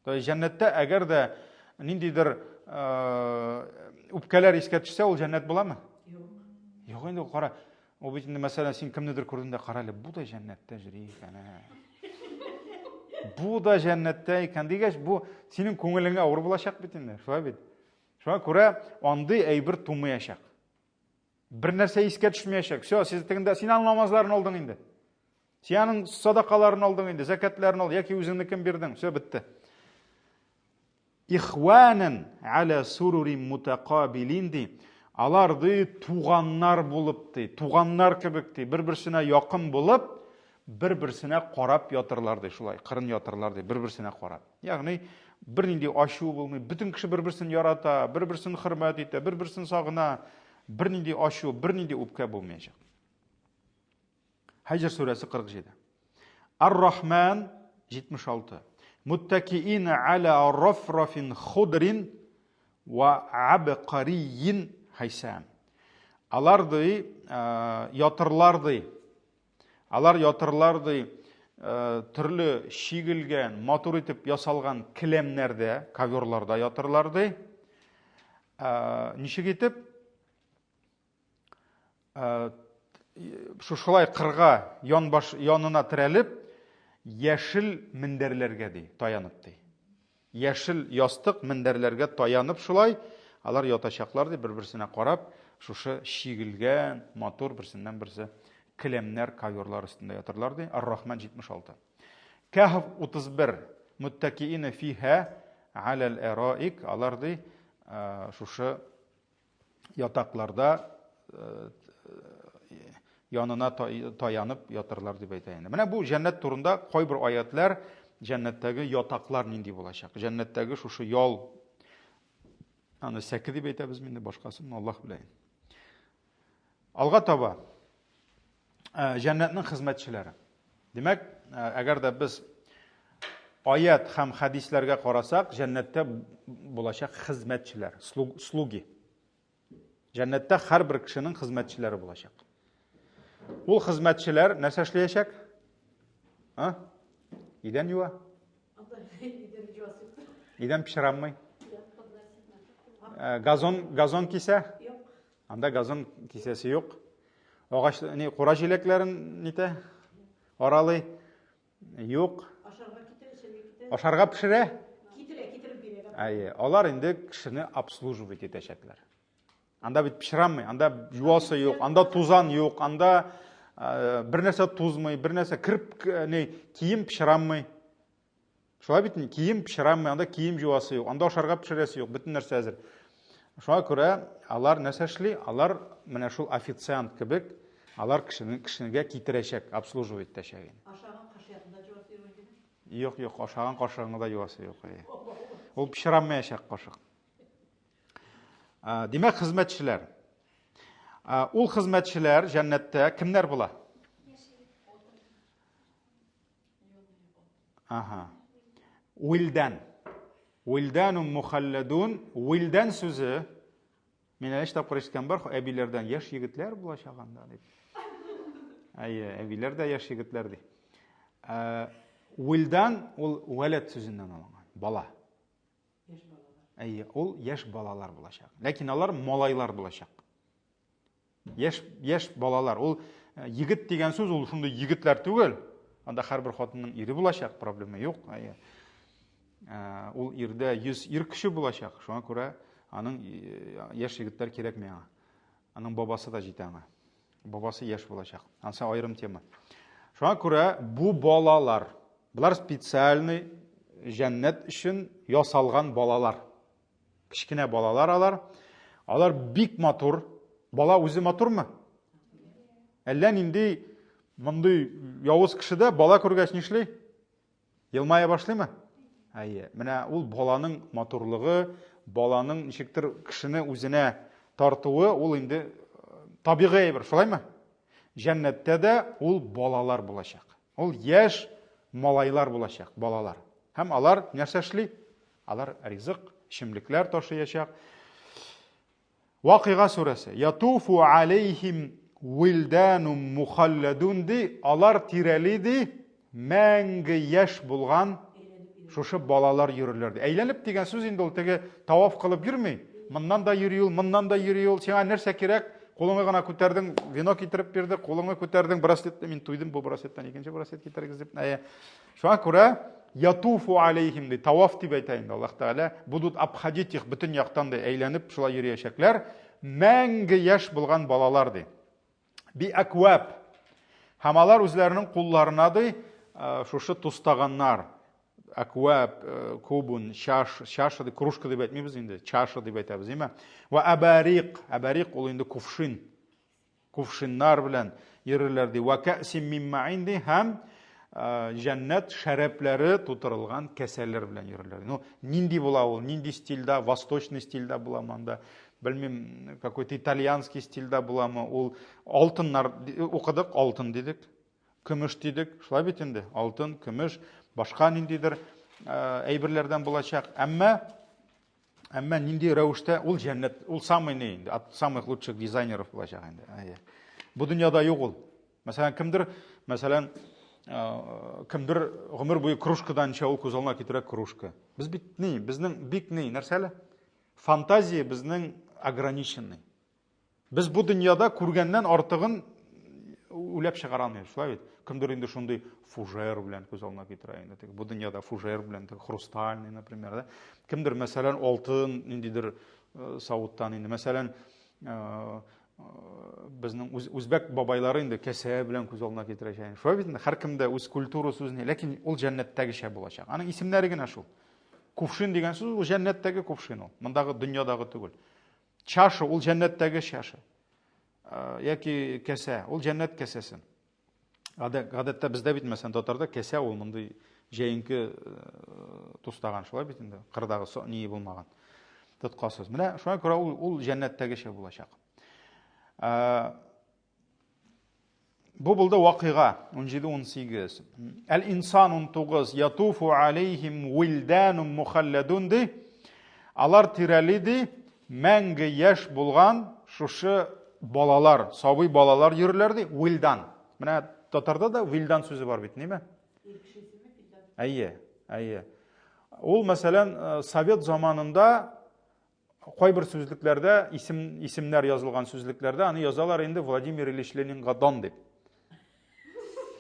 То есть җәннәттә әгәр дә ниндидер үпкәләр искә төшсә, ул җәннәт буламы? Юк. Юк инде ул кара. Ул бит инде мәсәлән, син кемнедер күрдең дә, кара әле, бу да җәннәттә йөри икән. Ә. Бу да җәннәттә икән дигәч, бу синең күңелеңә авыр булачак бит инде, шулай бит? Шуңа күрә андый әйбер тумаячак. Бер нәрсә искә төшмәячәк. Все, сез тегендә син аның намазларын алдың инде. Син аның садакаларын алдың инде, зәкәтләрен алдың яки үзеңнекен бирдең. Все, бетте. Ихванан аля сурурин мутакабилин ди. Алар ди туганнар булып ди, туганнар кебек ди, бер-берсенә якын булып, бер-берсенә карап ятырлар ди, шулай, кырын ятырлар ди, бер-берсенә карап. Ягъни бернинди ачу булмый, бөтен кеше бер-берсен ярата, бер-берсен хөрмәт итә, бер-берсен сагына, бернинди ачу, бернинди үпкә булмаячак. Хаҗр сүрәсе 47. Ар-Рахман 76. Муттакиин аля рафрафин худрин ва абкарийин хайсам. Алар ди, э, ятырлар ди. Алар ятырлар ди, э, төрле чигелгән, матур итеп ясалган келәмнәрдә, коверларда ятырлар ди. Э, ничек итеп? Шушылай кырга янбаш янына терәлеп, яшел мендәрләргә ди, таянып ди. Яшел ястык мендәрләргә таянып шулай, алар ятачаклар ди, бер-берсенә карап, шушы чигелгән, матур берсеннән берсе келәмнәр, коверлар өстендә ятырлар ди. Ар-Рахман 76. Кәһф 31. Муттакиина фиһа алал араик, алар ди, шушы ятакларда э, янына таянып ятырлар дип әйтә инде. Менә бу җәннәт турында кайбер аятлар җәннәттәге ятаклар нинди булачак? Җәннәттәге шушы ял аны сәке дип әйтәбез инде, башкасын Аллаһ белә. Алга таба э, җәннәтнең хезмәтчеләре. Димәк, э, әгәр дә без аят һәм хәдисләргә карасак, җәннәттә булачак хезмәтчеләр, слуги. Җәннәттә һәрбер кешенең хезмәтчеләре булачак. Ул хезмәтчеләр нәрсә эшләячәк? А? Идән юа? Идән пычранмый. Э, газон, газон кисә? Анда газон кисәсе юк. Агач, не, кура җиләкләрен нитә? Аралый. Юк. Ашарга китерә, эчәргә китерә. Ашарга пешерә? Китерә, китереп бирә. Әйе, алар инде кешене обслуживать итәчәкләр. Анда бит пычранмый, анда юасы юк, анда тузан юк, анда э, бер нәрсә тузмый, бер нәрсә керп не кием пычранмый. Шулай бит, кием пычранмый, анда кием җуасы юк, анда ашарга пешерәсе юк, бөтен нәрсә әзер. Шуңа күрә алар нәрсә эшли? Алар менә шул официант кебек, алар кешене кешегә китерәчәк, обслуживать итәчәк инде. Ашаган кашыгын да җуасы юк инде. Юк, юк, ашаган кашыгыңны да юасы юк. Ул пычранмаячак кашык. Димәк, хезмәтчеләр. Ул хезмәтчеләр җәннәттә кемнәр була? Ага. Уилдан. Уилданун мухалладун. Уилдан сүзе мин әле тапкыр ишеткән бар, әбиләрдән яшь егетләр булачак анда дип. Әйе, әбиләр дә яшь егетләр ди. Ә, уилдан ул вәләд сүзеннән алынган, бала. Яшь балалар. Әйе, ул яшь балалар булачак. Ләкин алар малайлар булачак. Яшь, яшь балалар. Ул э, егет дигән сүз ул шундый егетләр түгел. Анда һәрбер хатынның ире булачак, проблема юк. Әйе. Э, ул ирдә 100 ир көче булачак. Шуңа күрә аның э, яшь егетләр кирәкми аңа. Аның бабасы да җитә аңа. Бабасы яшь булачак. Ансы аерым тема. Шуңа күрә бу балалар, болар специальный җәннәт өчен ясалган балалар. Кечкенә балалар алар. Алар бик матур. Бала үзе матурмы? Әллә нинди мондый явыз кеше дә бала күргәч нишли? Елмая башлыймы? Әйе. Менә ул баланың матурлыгы, баланың ничектер кешене үзенә тартуы, ул инде э, табигый әйбер, шулаймы? Җәннәттә дә ул балалар булачак. Ул яшь малайлар булачак, балалар. Һәм алар нәрсә эшли? Алар ризык, эчемлекләр ташыячак. Вакыйга сүрәсе. Ятуфу алейхим вилданум мухалладун ди, алар тирәли ди, мәңге яшь булган шушы балалар йөрерләр ди. Әйләнеп дигән сүз инде ул теге таваф кылып йөрми. Моннан да йөри ул, моннан да йөри ул. Сиңа нәрсә кирәк? Кулыңа гына күтәрдең, вино китереп бирде, кулыңа күтәрдең, браслетны мин туйдым бу браслеттан, икенче браслет китерегез дип. Әйе. Шуңа күрә ятуфу алейхим ди, таваф дип әйтә инде Аллаһ Тәгалә, будут обходить их бөтен яктан ди, әйләнеп шулай йөриячәкләр, мәңге яшь булган балалар ди. Би әквәп. Һәм алар үзләренең кулларына ди, э, шушы тустаганнар. Әквәп, э, кубун, чаш, чаша ди, кружка дип әйтмибез инде, чаша дип әйтәбез, әйме? Ва абарик, абарик ул инде кувшин. Кувшиннар белән йөрерләр ди. Ва кәсим мин маин ди һәм җәннәт шәрәпләре тутырылган кәсәләр белән йөрерләр. Ну, нинди була ул, нинди стильдә, восточный стильдә була монда, белмим, какой-то итальянский стильдә буламы, ул алтыннар укыдык, алтын дидек, көмеш дидек, шулай бит инде, алтын, көмеш, башка ниндидер әйберләрдән булачак. Әмма Әмма нинди рәвештә ул җәннәт, ул самый ни инде, от самых лучших дизайнеров булачак инде. Әйе. Бу дөньяда юк ул. Мәсәлән, кемдер, мәсәлән, э, кемдер гомер буе кружкадан эчә, ул күз алдына китерә кружка. Без бит ни, безнең бик ни, нәрсә әле? Фантазия безнең ограниченный. Без бу дөньяда күргәннән артыгын уйлап чыгара алмыйбыз, шулай бит? Кемдер инде шундый фужер белән күз алдына китерә инде. Теге бу дөньяда фужер белән, теге хрустальный, например, да. Кемдер, мәсәлән, алтын ниндидер э, савыттан инде, мәсәлән, э, э, безнең үзбәк бабайлары инде кәсә белән күз алдына китерәчәк. Шулай бит инде, һәркемдә үз культурасы үзенә, ләкин ул җәннәттәгечә булачак. Аның исемнәре генә шул. Кувшин дигән сүз ул җәннәттәге кувшин ул. Мондагы дөньядагы түгел. Чаша ул җәннәттәге чаша. Э, яки кәсә, ул җәннәт кәсәсе. Гадәттә бездә бит, мәсәлән, татарда кәсә ул мондый җәенке э, тустаган, шулай бит инде, кырдагы ние булмаган. Тоткасыз. Менә шуңа күрә ул, ул җәннәттәгечә булачак. Э, Бу булды вакыйга 17-18. Әл-инсан 19 ятуфу алейхим вилданун мухалладун ди. Алар тирәли ди, мәңге яшь булган шушы балалар, сабый балалар йөриләр ди, вилдан. Менә татарда да вилдан сүзе бар бит, ниме? Әйе, әйе. Ул, мәсәлән, э, совет заманында Кайбер сүзлекләрдә исем исемнәр язылган сүзлекләрдә аны язалар инде Владимир Ильич Ленинга дан дип.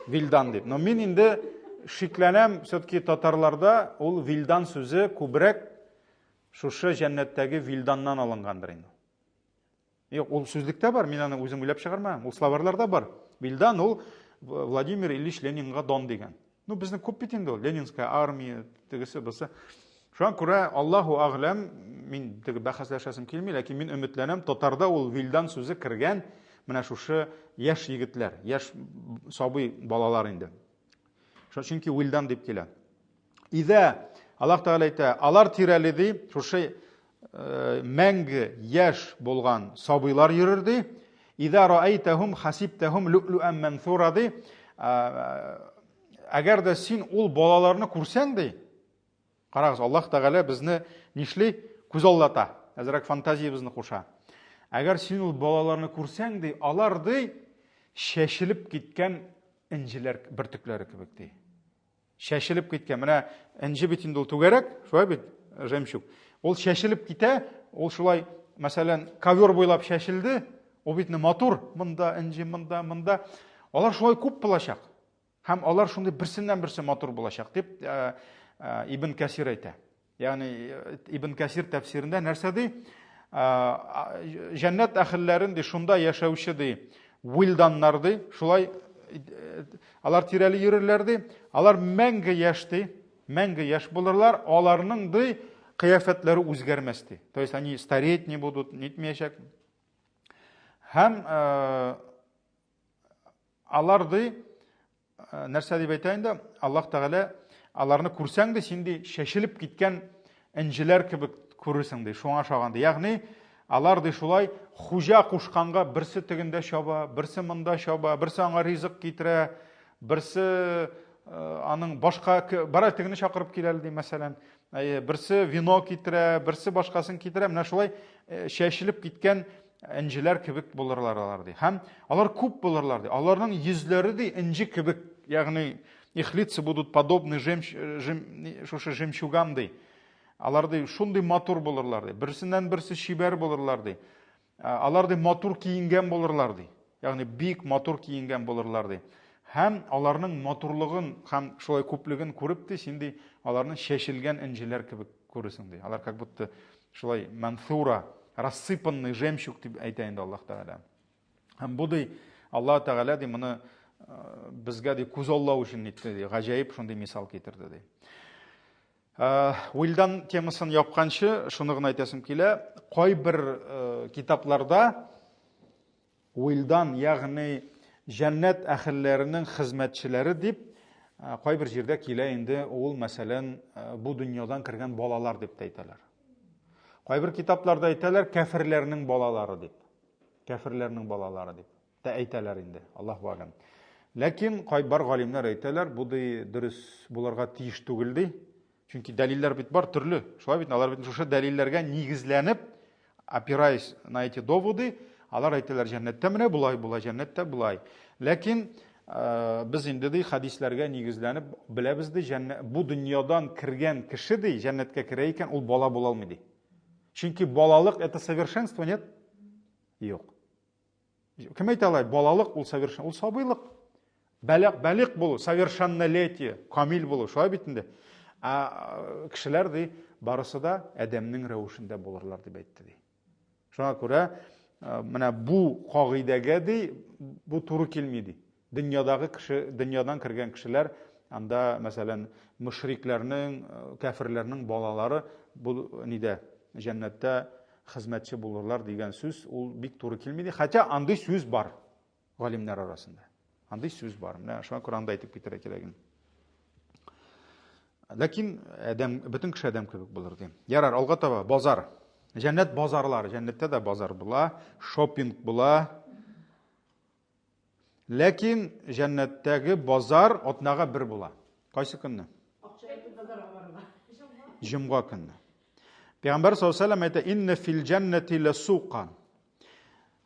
Вилдан дип. Но мин инде шикләнәм, все-таки татарларда ул вилдан сүзе күбрәк шушы җәннәттәге вилданнан алынгандыр инде. Юк, ул сүзлектә бар, мин аны үзем уйлап чыгармадым. Ул словарьларда бар. Вилдан ул Владимир Ильич Ленинга дан дигән. Ну, безнең күп бит инде ул, Ленинская армия, тегесе, бусы. Шуңа күрә Аллаһу әгъләм, мин теге бәхәсләшәсем килми, ләкин мин өметләнәм, татарда ул вилдан сүзе кергән менә шушы яшь егетләр, яшь сабый балалар инде. Чөнки вилдан дип килә. Идә Аллаһ Тәгалә әйтә, алар тирәли ди, шушы э, мәңге яшь булган сабыйлар йөрер ди. Идә раайтахум хасибтахум лю'луан мансура ди. Э, әгәр дә син ул балаларны күрсәң ди, карагыз, Аллаһ Тәгалә безне нишли? Күзаллата. Әзрәк фантазиябезне куша. Әгәр син ул балаларны күрсәң ди, алар ди чәчелеп киткән энҗеләр бөртекләре кебек ди. Чәчелеп киткән. Менә энҗе бит инде ул түгәрәк, шулай бит, жемчуг. Ул чәчелеп китә, ул шулай, мәсәлән, ковер буйлап чәчелде, ул бит матур, монда энҗе, монда, монда. Алар шулай күп булачак. Һәм алар шундый берсеннән берсе матур булачак дип э, э, Ибн Кәсир әйтә. Ягъни Ибн Кәсир тәфсирендә нәрсә ди? Җәннәт әһелләрен ди, шунда яшәүче ди, вилданнар ди, шулай алар тирәли йөрерләр ди, алар мәңге яшь ди, мәңге яшь булырлар, аларның ди кыяфәтләре үзгәрмәс ди. То есть они стареть не будут, нитмәячәк. Һәм алар ди, Э, нәрсә дип әйтә инде? Аллаһ Тәгалә аларны күрсәң дә син ди чәчелеп киткән энҗеләр кебек күрерсең ди, шуңа ошаган ди. Ягъни алар ди шулай хуҗа кушканга берсе тегендә чаба, берсе монда чаба, берсе аңа ризык китерә, берсе э, аның башка бара тегене чакырып килә ди, мәсәлән. Әйе, берсе вино китерә, берсе башкасын китерә. Менә шулай э, чәчелеп киткән энҗеләр кебек булырлар алар ди. Һәм алар күп булырлар ди. Аларның йөзләре ди энҗе кебек, ягъни их лица будут подобны жемч, жем, шушы жемчугам ди. Алар ди шундый матур булырлар ди. Берсеннән берсе чибәр булырлар ди. Алар ди матур киенгән булырлар ди. Ягъни бик матур киенгән булырлар ди. Һәм аларның матурлыгын һәм шулай күплеген күреп ди, син ди, аларны чәчелгән энҗеләр кебек күрерсең ди. Алар как будто шулай мансура, рассыпанный жемчуг дип әйтә инде Аллаһ Тәгалә. Һәм бу ди Аллаһ Тәгалә ди моны э, безгә ди күзаллау өчен итте ди. Гаҗәеп шундый мисал китерде ди. Э, Уилдан темасын япканчы шуны гына әйтәсем килә. Кайбер э, китапларда Уилдан, ягъни җәннәт әһелләренең хезмәтчеләре дип, кайбер җирдә килә инде ул, мәсәлән, бу дөньядан кергән балалар дип тә әйтәләр. Кайбер китапларда әйтәләр кәферләрнең балалары дип. Кәферләрнең балалары дип тә әйтәләр инде, Аллаһу алям. Ләкин кайбер галимнәр әйтәләр, бу ди дөрес булырга тиеш түгел ди. Чөнки дәлилләр бит бар төрле. Шулай бит, алар бит шушы дәлилләргә нигезләнеп, опираясь на эти доводы, алар әйтәләр, җәннәттә менә болай була, җәннәттә болай. Ләкин э, без инде ди хәдисләргә нигезләнеп беләбез ди, җәннәт бу дөньядан кергән кеше ди, җәннәткә керә икән, ул бала була алмый ди. Чөнки балалык это совершенство, нет? Юк. Кем әйтә ала, балалык ул совершен, ул сабыйлык. Бәлек, бәлик булу, совершеннолетие, камил булу, шулай бит инде. Ә э, кешеләр ди, барысы да адәмнең рәвешендә булырлар дип әйтте ди. Шуңа күрә э, менә бу кагыйдәгә ди, бу туры килми ди. Дөньядагы кеше, дөньядан кергән кешеләр анда, мәсәлән, мөшрикләрнең, э, кәферләрнең балалары бу нидә, җәннәттә хезмәтче булырлар дигән сүз ул бик туры килми ди. Хотя андый сүз бар галимнәр арасында. Андый сүз бар. Менә шуңа күрә анда әйтеп китәргә кирәк. Ләкин адәм, бөтен кеше адәм кебек булыр ди. Ярар, алга таба базар. Җәннәт базарлары, җәннәттә дә базар була, шопинг була. Ләкин җәннәттәге базар атнага бер була. Кайсы көнне? Җомга көнне. Пәйгамбәр саллаллаху алейһи әйтә, "Инна фил җәннәти ласукан."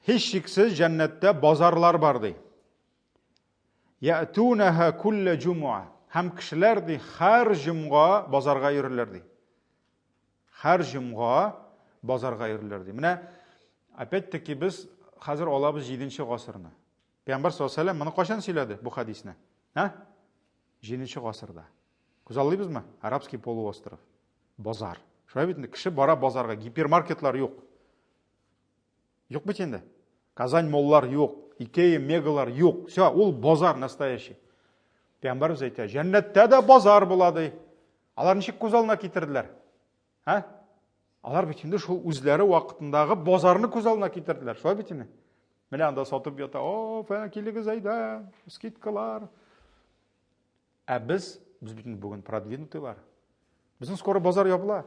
Һичшиксез җәннәттә базарлар бар ди. Я'тунаха кулла җумуа. Һәм кешеләр ди һәр җомга базарга йөрерләр ди. Һәр җомга базарга йөрерләр ди. Менә опять-таки без хәзер алабыз 7 гасырны. Пәйгамбәр саллаллаху алейһи моны кайчан сөйләде бу хадисне? Ә? 7 гасырда. Күзаллыйбызмы? Арабский полуостров. Базар. Шулай бит инде кеше бара базарга, гипермаркетлар юк. Юк бит инде. Казань моллар юк, Икея, мегалар юк. Все, ул базар настоящий. Пәйгамбәрбез әйтә, җәннәттә дә базар була ди. Алар ничек күз алдына китерделәр? Ә? Алар бит инде шул үзләре вакытындагы базарны күз алдына китерделәр. Шулай бит инде. Менә анда сатып ята. О, фән килегез әйдә, скидкалар. Ә без, без бит инде бүген продвинутыйлар. Безнең скоро базар ябыла.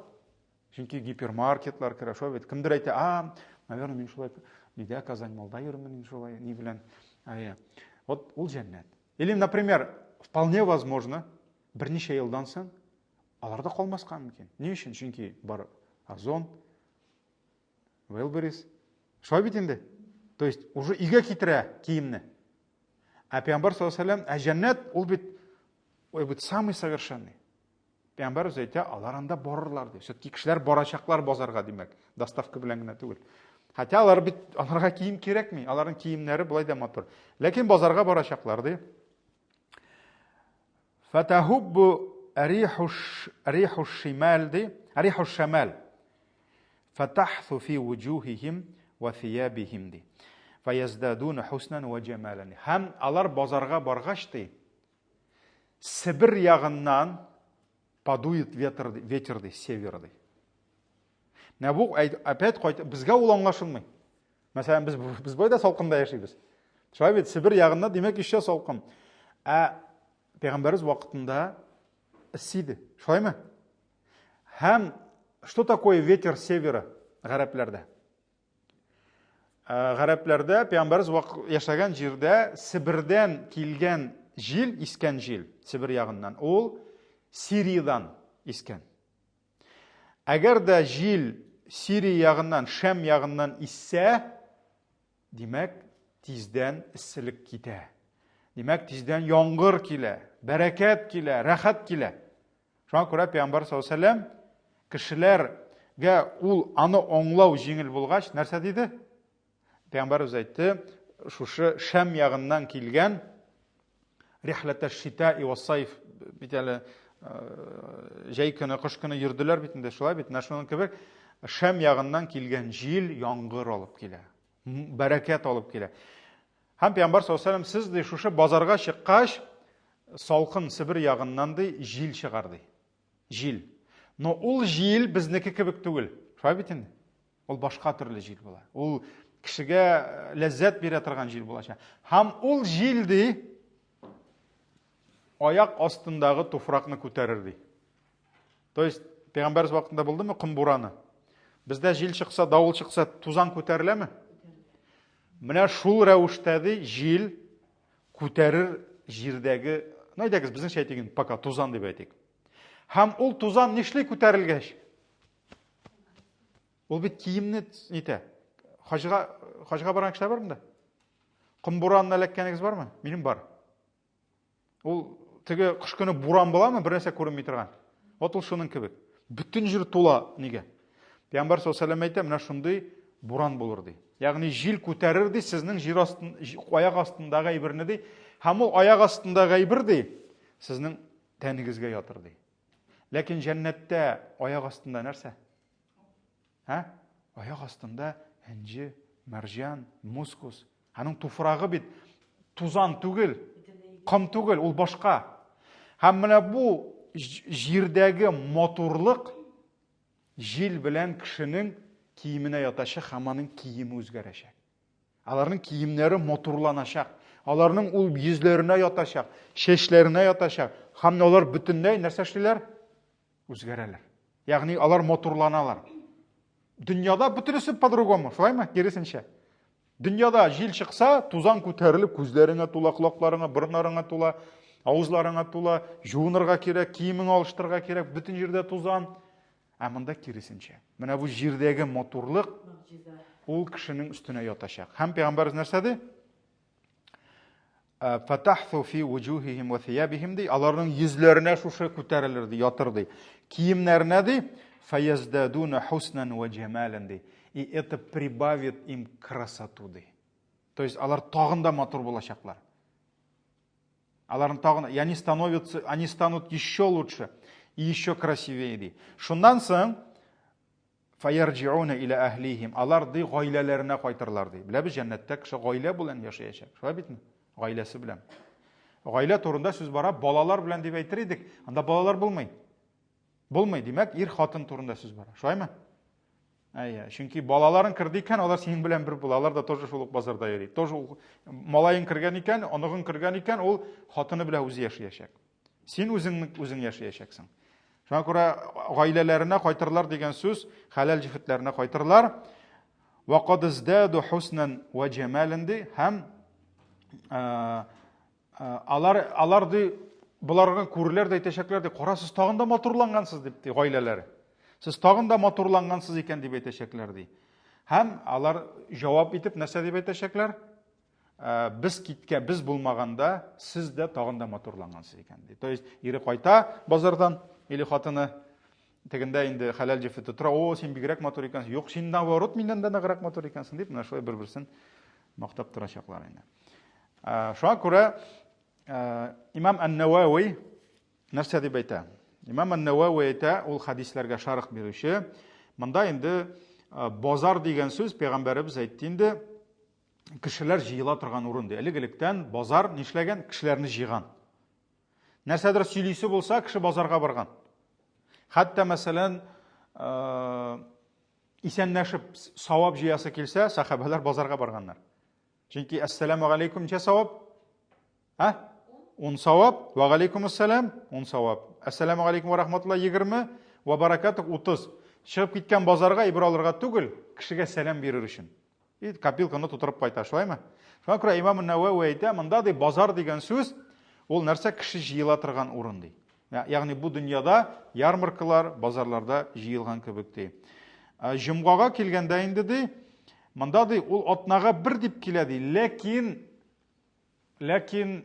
Чөнки гипермаркетлар керә, шулай бит. Кемдер әйтә, а, наверное, мин шулай нидә Казань малда йөрмен шулай, ни белән. Әйе. Вот ул җәннәт. Или, например, вполне возможно, берничә елдан соң алар да калмаска мөмкин. Ни өчен? Чөнки бар Озон, Wildberries. Шулай бит инде. То есть уже өйгә китерә киемне. Ә пәйгамбәр саллаллаху алейһи ә җәннәт ул бит ул бит самый совершенный. Пәйгамбәр үзе әйтә, алар анда барырлар ди. Все-таки кешеләр барачаклар базарга, димәк, доставка белән генә түгел. Хотя алар бит аларга кием кирәкми, аларның киемнәре болай да матур. Ләкин базарга барачаклар ди. Фатахуббу рихуш рихуш шимал ди, рихуш шамал. Фатахсу фи вуҗухихим ва thiyabihim ди. Фаяздадун хуснан ва җамалан. Һәм алар базарга баргач ди, Себер ягыннан подует ветер, ветер ди, север ди. Менә бу опять кайт, безгә ул аңлашылмый. Мәсәлән, без без болай да салкында яшибез. Шулай бит, Себер ягында, димәк, еще салкын. Ә пәйгамбәребез вакытында эссе иде. Шулаймы? Һәм что такое ветер севера гарәпләрдә? Э, гарәпләрдә пәйгамбәребез яшәгән җирдә Себердән килгән җил, искән җил, Себер ягыннан, ул Сириядән искән. Әгәр дә җил Сирия ягыннан, Шәм ягыннан иссә, димәк, тиздән эсселек китә. Димәк, тиздән яңгыр килә, бәрәкәт килә, рәхәт килә. Шуңа күрә Пәйгамбәр саллаллаху алейһи вәсәлләм кешеләргә ул аны аңлау җиңел булгач, нәрсә диде? Пәйгамбәребез әйтте, шушы Шәм ягыннан килгән Рихләтә шита и вассайф бит әле җәй көне, кыш көне йөрделәр бит инде, шулай бит. Менә шуның кебек Шәм ягыннан килгән җил яңгыр алып килә. Бәрәкәт алып килә. Һәм Пәйгамбәр саллаллаһу алейһи сез ди шушы базарга чыккач, салкын Себер ягыннан ди җил чыгар ди. Җил. Но ул җил безнеке кебек түгел. Шулай бит инде. Ул башка төрле җил була. Ул кешегә ләззәт бирә торган җил булачак. Һәм ул җил ди аяк астындагы туфракны күтәрер ди. То есть пәйгамбәрбез вакытында булдымы ком бураны? Бездә җил чыкса, давыл чыкса, тузан күтәреләме? Менә шул рәвештә ди җил күтәрер җирдәге, ну әйдәгез, безнеңчә әйтик инде, пока тузан дип әйтик. Һәм ул тузан нишли күтәрелгәч? Ул бит киемне нитә. Хаҗга хаҗга барган кешеләр бар монда? Ком буранына эләккәнегез бармы? Минем бар. Ул теге кыш көне буран буламы, бер нәрсә күренми торган. Вот ул шуның кебек. Бөтен җир тула нигә? Пәйгамбәр саллаллаһу алейһи әйтә, менә шундый буран булыр ди. Ягъни җил күтәрер ди сезнең җир астын, аяк астындагы әйберне ди. Һәм ул аяк астындагы әйбер ди сезнең тәнегезгә ятыр ди. Ләкин җәннәттә аяк астында нәрсә? Ә? Аяк астында энҗе, мәрҗан, мускус. Аның туфрагы бит тузан түгел, ком түгел, ул башка. Һәм менә бу җирдәге матурлык җил белән кешенең киеменә ятачак һәм аның киеме үзгәрәчәк. Аларның киемнәре матурланачак. Аларның ул йөзләренә ятачак, чәчләренә ятачак. Һәм алар бөтенләй нәрсә эшлиләр? Үзгәрәләр. Ягъни алар матурланалар. Дөньяда бөтенесе по-другому, шулаймы? Киресенчә. Дөньяда җил чыкса, тузан күтәрелеп күзләреңә тула, колакларыңа, борыннарыңа тула, авызларыңа тула, жуынырга кирәк, киемеңне алыштырырга кирәк, бөтен җирдә тузан. Ә монда киресенчә. Менә бу җирдәге матурлык ул кешенең өстенә ятачак. Һәм пәйгамбәрбез нәрсә ди? Фатахту фи вуҗухихим ва thiyabihim ди, аларның йөзләренә шушы күтәрелер ди, ятыр ди. Киемнәренә ди, фаяздадуна хуснан ва җамалан ди. И это прибавит им красоту ди. То есть алар тагын да матур булачаклар. Аларның тагын, и они становятся, они станут еще лучше и еще красивее ди. Шуннан соң фаярҗиуна иля әһлихим. Алар ди гаиләләренә кайтырлар ди. Беләбез, җәннәттә кеше гаилә белән яшәячәк. Шулай битме? Гаиләсе белән. Гаилә турында сүз бара, балалар белән дип әйтер идек. Анда балалар булмый. Булмый, димәк, ир хатын турында сүз бара. Шулаймы? Әйе, чөнки балаларың керде икән, алар синең белән бер була, алар да тоже шул ук базарда йөри. Тоже ул малаең кергән икән, оныгың кергән икән, ул хатыны белән үзе яшәячәк. Син үзең үзең яшәячәксең. Шуңа күрә гаиләләренә кайтырлар дигән сүз хәләл җефетләренә кайтырлар. Ва кад издаду хуснан ва җамалан ди һәм Алар, алар ди, боларга күреләр дә әйтәчәкләр ди, кара, сез тагын да матурлангансыз дип ди гаиләләре. Сез тагын да матурлангансыз икән дип әйтәчәкләр ди. Һәм алар җавап итеп нәрсә дип әйтәчәкләр? Без киткә, без булмаганда сез дә тагын да матурлангансыз икән ди. То есть ире кайта базардан или хатыны тегендә инде хәләл җефете тора, о, син бигрәк матур икәнсең. Юк, син наоборот миннән дә ныграк матур икәнсең дип, менә шулай бер-берсен мактап торачаклар инде. Шуңа күрә имам Ан-Навави нәрсә дип әйтә? Имам Ан-Навави әйтә, ул хадисләргә шарх бирүче. Монда инде базар дигән сүз пәйгамбәребез әйтте инде, кешеләр җыела торган урын ди. Элек-электән базар нишләгән? Кешеләрне җыйган. Нәрсәдер сөйлисе булса, кеше базарга барган. Хәтта, мәсәлән, исәнләшеп савап җыясы килсә, сахабәләр базарга барганнар. Чөнки әссәламу алейкум ничә савап? А? 10 савап. Ва алейкум ассалам 10 савап. Әссәламу алейкум ва рахматулла 20, ва баракатух 30. Чыгып киткән базарга әйбер алырга түгел, кешегә сәлам бирер өчен. И копилканы тутырып кайта, шулаймы? Шуңа күрә имам Нәвәви әйтә, монда ди базар дигән сүз ул нәрсә кеше җыела торган урын ди. Ягъни бу дөньяда ярмаркалар, базарларда җыелган кебек ди. Җомгага килгәндә инде ди, монда ди ул атнага бер дип килә ди, ләкин ләкин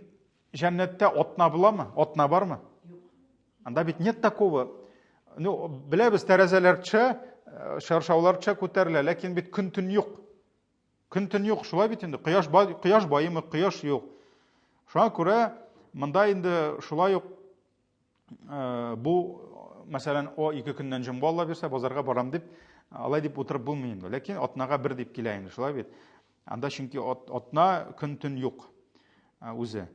җәннәттә атна буламы? Атна бармы? Юк. Анда бит нет такого. Ну, беләбез, тәрәзәләр төшә, шаршаулар төшә, күтәрелә, ләкин бит көн-төн юк. Көн-төн юк, шулай бит инде. Кояш, кояш баемы, кояш юк. Шуңа күрә Монда инде шулай ук бу, мәсәлән, о, ике көннән җомга Алла бирсә, базарга барам дип, алай дип утырып булмый инде. Ләкин атнага бер дип килә инде, шулай бит. Анда чөнки атна көн-төн юк үзе.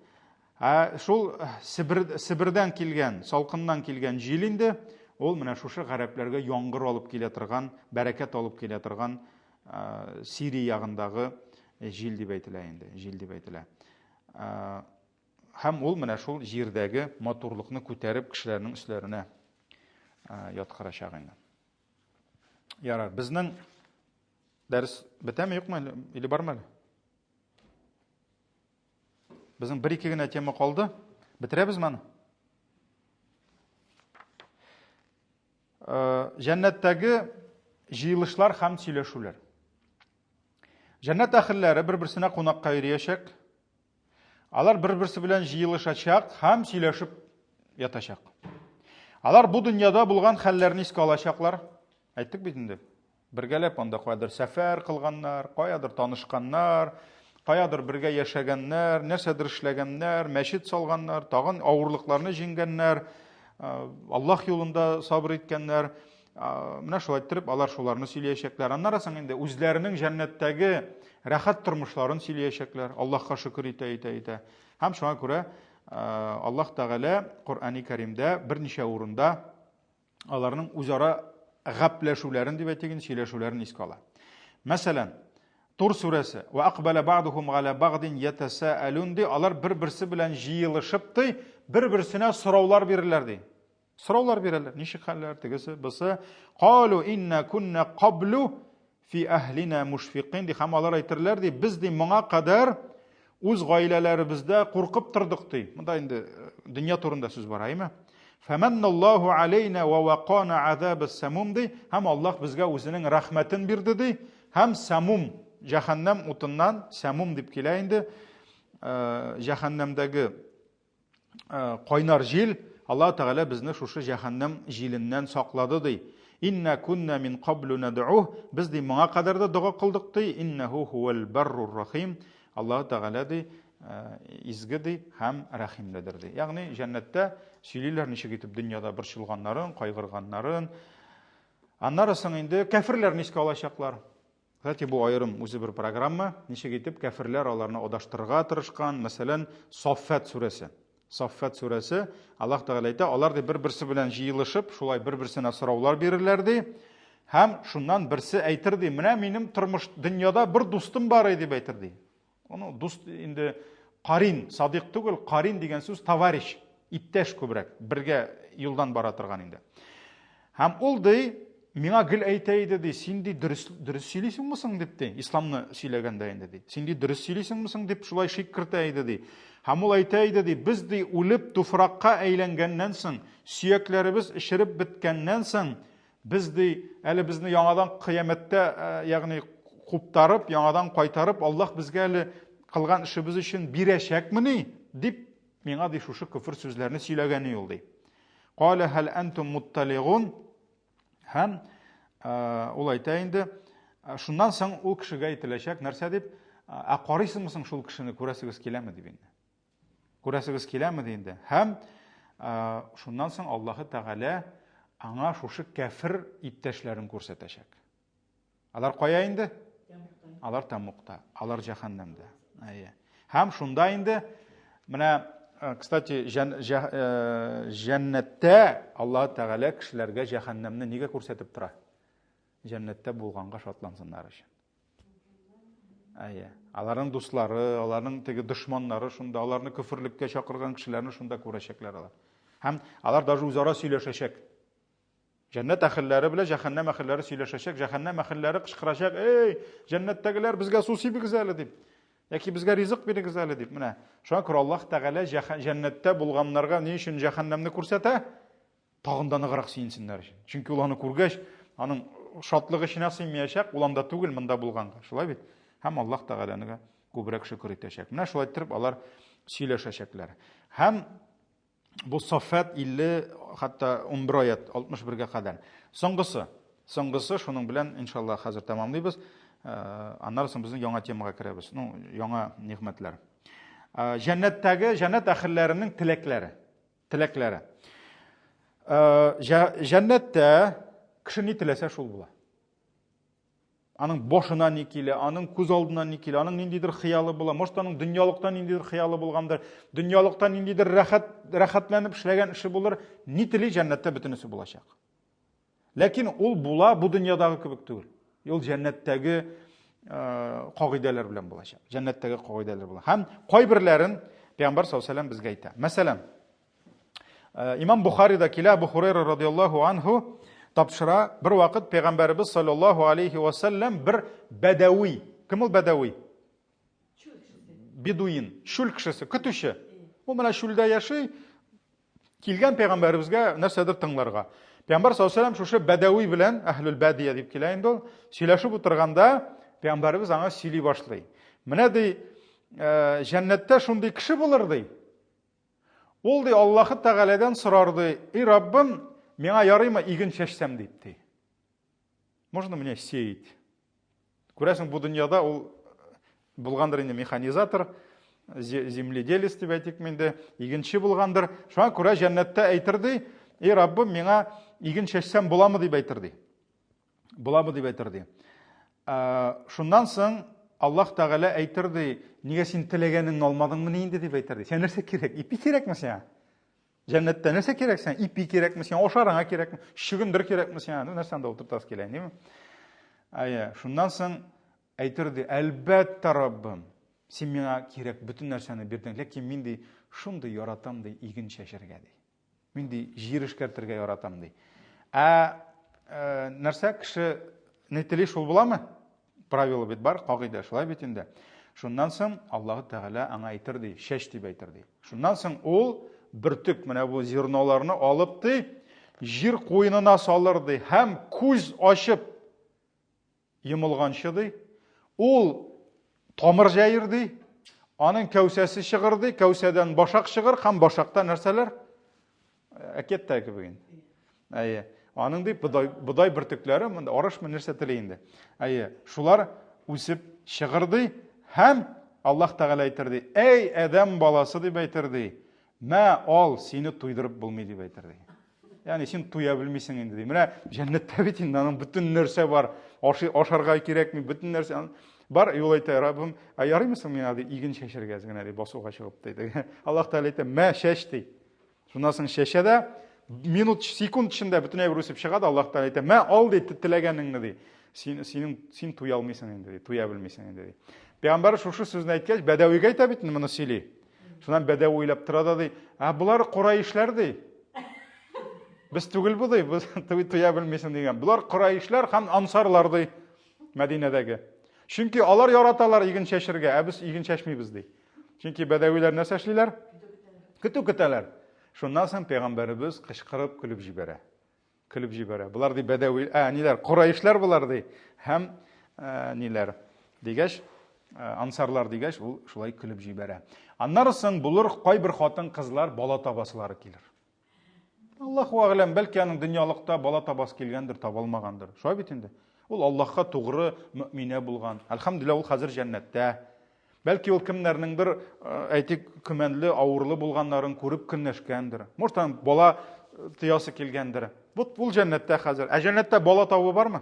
Ә шул Себер, Себердән килгән, салкыннан килгән җил инде, ул менә шушы гарәпләргә яңгыр алып килә торган, бәрәкәт алып килә торган Сирия ягындагы җил дип әйтелә инде, җил дип әйтелә. Һәм ул менә шул җирдәге матурлыкны күтәреп кешеләрнең өсләренә яткырачак инде. Ярар, безнең дәрес бетәме, юкмы әле? Или бармы әле? Безнең бер-ике генә тема калды. Бетерәбезме аны? Җәннәттәге җыелышлар һәм сөйләшүләр. Җәннәт әһелләре бер-берсенә кунакка йөриячәк. Алар бер-берсе белән җыелышачак һәм сөйләшеп ятачак. Алар бу дөньяда булган хәлләрне искә алачаклар. Әйттек бит инде. Бергәләп анда каядыр сәфәр кылганнар, каядыр танышканнар, каядыр бергә яшәгәннәр, нәрсәдер эшләгәннәр, мәчет салганнар, тагын авырлыкларны җиңгәннәр, Аллаһ юлында сабыр иткәннәр. Менә шулай иттереп алар шуларны сөйләячәкләр. Аннары соң инде үзләренең җәннәттәге рәхәт тормышларын сөйләячәкләр. Аллаһка шөкер итә итә итә. Һәм шуңа күрә Аллаһ Тәгалә Коръәни Кәримдә берничә урында аларның үзара гәпләшүләрен дип әйтик, сөйләшүләрен искә ала. Мәсәлән, Тур сүрәсе, «Ва акбала бa'духум галя бa'дин ятасаалун» ди, алар бер-берсе белән җыелышып ди, бер-берсенә сораулар бирерләр ди. Сораулар бирәләр. Ничек хәлләр, тегесе, бусы. Калу инна кунна каблу фи әһлина мушфикин ди. Һәм алар әйтерләр ди, без ди моңа кадәр үз гаиләләребездә куркып тордык ди. Монда инде э, дөнья турында сүз бара, әйме? Фәмәнналлаһу алейна ва вакана азабас самум ди. Һәм Аллаһ безгә үзенең рәхмәтен бирде ди. Һәм самум җәһәннәм утыннан самум дип килә инде. Э, җәһәннәмдәге Э, кайнар җил, Аллаһ Тәгалә безне шушы җәһәннәм җиленнән саклады ди. Инна кунна мин каблу над'уh, без ди моңа кадәр дә дога кылдык ди. Иннаху хуал баррур рахим. Аллаһ Тәгалә ди э, изге ди һәм рәхимледер ди. Ягъни җәннәттә сөйлиләр ничек итеп дөньяда борчылганнарын, кайгырганнарын. Аннары соң инде кәферләрне искә алачаклар. Кстати, бу аерым үзе бер программа, ничек итеп кәферләр аларны адаштырырга тырышкан, мәсәлән, Саффат сүрәсе. Саффат сүрәсе, Аллаһ Тәгалә әйтә, алар ди бер-берсе белән җыелышып, шулай бер-берсенә сораулар бирерләр ди. Һәм шуннан берсе әйтер ди, менә минем тормыш дөньяда бер дустым бар иде дип әйтер ди. Оны дуст инде карин, садыйк түгел, карин дигән сүз товарищ, иптәш күбрәк, бергә юлдан бара торган инде. Һәм ул ди, миңа гел әйтә иде ди, син ди дөрес дөрес сөйлисеңме соң дип ди, исламны сөйләгәндә инде ди. Син ди дөрес сөйлисеңме соң дип шулай шик кертә иде ди. Һәм ул әйтә иде ди, без ди үлеп туфракка әйләнгәннән соң, сөякләребез эшереп беткәннән соң, Без ди, әле безне яңадан кыямәттә, э, ягъни куптарып, яңадан кайтарып, Аллаһ безгә әле кылган эшебез өчен бирәчәкмени? дип, миңа ди шушы көфер сүзләрне сөйләгән ул ди. Кала хәл антум мутталигун? Һәм э, ул әйтә инде, э, шуннан соң ул кешегә әйтеләчәк нәрсә дип, ә карыйсыңмы соң шул кешене күрәсегез киләме дип инде. Күрәсегез киләме ди инде. Һәм шуннан соң Аллаһы Тәгалә аңа шушы кәфер иптәшләрен күрсәтәчәк. Алар кая инде? Алар тәмугта, алар җәһәннәмдә. Әйе. Һәм шунда инде менә, кстати, җәннәттә Аллаһы Тәгалә кешеләргә җәһәннәмне нигә күрсәтеп тора? Җәннәттә булганга шатлансыннар өчен. Әйе. Аларның дуслары, аларның теге дошманнары шунда, аларны көферлеккә чакырган кешеләрне шунда күрәчәкләр алар. Һәм алар даже үзара сөйләшәчәк. Җәннәт әһелләре белән җәһәннәм әһелләре сөйләшәчәк, җәһәннәм әһелләре кычкырачак, "Эй, җәннәттәгеләр, безгә су сибегез әле" дип. Яки безгә ризык бирегез әле дип. Менә. Шуңа күрә Аллаһ Тәгалә җәннәттә булганнарга ни өчен җәһәннәмне күрсәтә? Тагын да ныграк сөенсеннәр өчен. Чөнки ул аны күргәч, аның шатлыгы эченә сыймаячак, ул анда түгел, монда булганга. Шулай бит? Һәм Аллаһ Тәгаләнегә күбрәк шөкер итәчәк. Менә шулай иттереп алар сөйләшәчәкләр. Һәм бу Саффат 50, хәтта 11 аят, 61-гә кадәр. Соңгысы, соңгысы шуның белән иншалла хәзер тәмамлыйбыз. Э, аннары соң безнең яңа темага керәбез. Ну, яңа нигъмәтләр. Җәннәттәге җәннәт әһелләренең теләкләре. Теләкләре. Җәннәттә кеше ни теләсә шул була. Аның башына ни килә, аның күз алдына ни килә, аның ниндидер хыялы була. Может, аның дөньялыкта ниндидер хыялы булгандыр, дөньялыкта ниндидер рәхәт, рәхәтләнеп эшләгән эше булыр. Ни тели, җәннәттә бөтенесе булачак. Ләкин ул була бу дөньядагы кебек түгел. Ул җәннәттәге кагыйдәләр белән булачак. Җәннәттәге кагыйдәләр була. Һәм кайберләрен Пәйгамбәр саллаллаһу алейһи вәсәлләм безгә әйтә. Мәсәлән, Имам Бухарида килә, Абу Хурайра радиаллаһу анһу тапшыра, бер вакыт Пәйгамбәребез саллаллаһу алейхи вәсәлләм бер бәдәви. Кем ул бәдәви? Бедуин, чүл кешесе, көтүче. Ул менә чүлдә яши, килгән пәйгамбәребезгә нәрсәдер тыңларга. Пәйгамбәр саллаллаһу алейһи шушы бәдәви белән, әһлүл бәдия дип килә инде ул, сөйләшеп утырганда пәйгамбәребез аңа сөйли башлый. Менә ди, җәннәттә шундый кеше булыр ди. Ул ди Аллаһы Тәгаләдән сорар ди, "Эй Раббым, миңа ярыймы иген чәчсәм?" дип ди. Можно мне сеять? Күрәсең, бу дөньяда ул булгандыр инде механизатор, земледелец дип әйтик инде, игенче булгандыр. Шуңа күрә җәннәттә әйтер ди, "Эй Раббым, миңа иген чәчсәм буламы?" дип әйтер ди. Буламы дип әйтер ди. Шуннан соң Аллаһ Тәгалә әйтер ди, нигә син теләгәнеңне алмадыңмыни инде дип әйтер ди. Сиңа нәрсә кирәк? Ипи кирәкме сиңа? Җәннәттә нәрсә кирәк сиңа? Ипи кирәкме сиңа? Ашарыңа кирәкме? Чөгендер кирәкме сиңа? Ну, нәрсә анда утыртасы килә, димме? Әйе, шуннан соң әйтер ди, әлбәттә, Раббым, син миңа кирәк бөтен нәрсәне бирдең, ләкин мин ди шундый яратам ди иген чәчәргә ди. Мин ди җир эшкәртергә яратам ди. Ә э, нәрсә кеше ни тели шул буламы? Правило бит бар, кагыйдә шулай бит инде. Шуннан соң Аллаһ Тәгалә аңа әйтер ди, чәч дип әйтер ди. Шуннан соң ул бөртек менә бу зерноларны алып ди, җир куенына салыр ди һәм күз ачып йомылганчы ди, ул тамыр җәер ди, аның кәүсәсе чыгыр ди, кәүсәдән башак чыгыр һәм башакта нәрсәләр? Әкияттәге кебек инде. Әйе. Аның ди бодай, бодай бөртекләре, монда арышмы нәрсә тели инде. Әйе, шулар үсеп чыгыр ди һәм Аллаһ Тәгалә әйтер ди, "Әй адәм баласы" дип әйтер ди. Мә ал, сине туйдырып булмый дип әйтер ди. Ягъни син туя белмисең инде ди. Менә җәннәттә бит инде аның бөтен нәрсә бар. Ашый ашарга кирәкми, бөтен нәрсә бар. Юл әйтә, Раббым, ә ярыймы соң миңа ди иген чәчәргә әз генә ди басуга чыгып ди. Аллаһ Тәгалә әйтә, мә чәч ди. Шуннан соң чәчә дә минут, секунд эчендә бөтен әйбер үсеп чыга да Аллаһ Тәгалә әйтә, мә ал ди теләгәнеңне ди. Син синең син туя алмыйсың инде ди, туя белмисең инде ди. Пәйгамбәр шушы сүзне әйткәч, Бәдәвигә әйтә бит моны сөйли. Шуннан Бәдәви уйлап тора да ди, ә болар кураишләр ди. Без түгел бу ди, без туя белмисең дигән. Болар кураишләр һәм ансарлар ди Мәдинәдәге. Чөнки алар яраталар иген чәчергә, ә без иген чәчмибез ди. Чөнки бәдәвиләр нәрсә эшлиләр? Көтү көтәләр. Шуннан соң пәйгамбәребез кычкырып көлеп җибәрә. Көлеп җибәрә. Болар ди бәдәви, ә ниләр, курайшлар болар ди. Һәм ә, ниләр дигәч, ә, ансарлар дигәч, ул шулай көлеп җибәрә. Аннары соң булыр кайбер хатын-кызлар бала табасылары килер. Аллаһу әгъләм, бәлки аның дөньялыкта бала табасы килгәндер, таба алмагандыр. Шулай бит инде. Ул Аллаһка тугры мөминә булган. Әлхәмдүлилләһ, ул хәзер җәннәттә. Бәлки ул кемнәрнеңдер, әйтик, көмәнле, авырлы булганнарын күреп көнләшкәндер. Может, аның бала тоясы килгәндер. Вот ул җәннәттә хәзер. Ә җәннәттә бала табу бармы?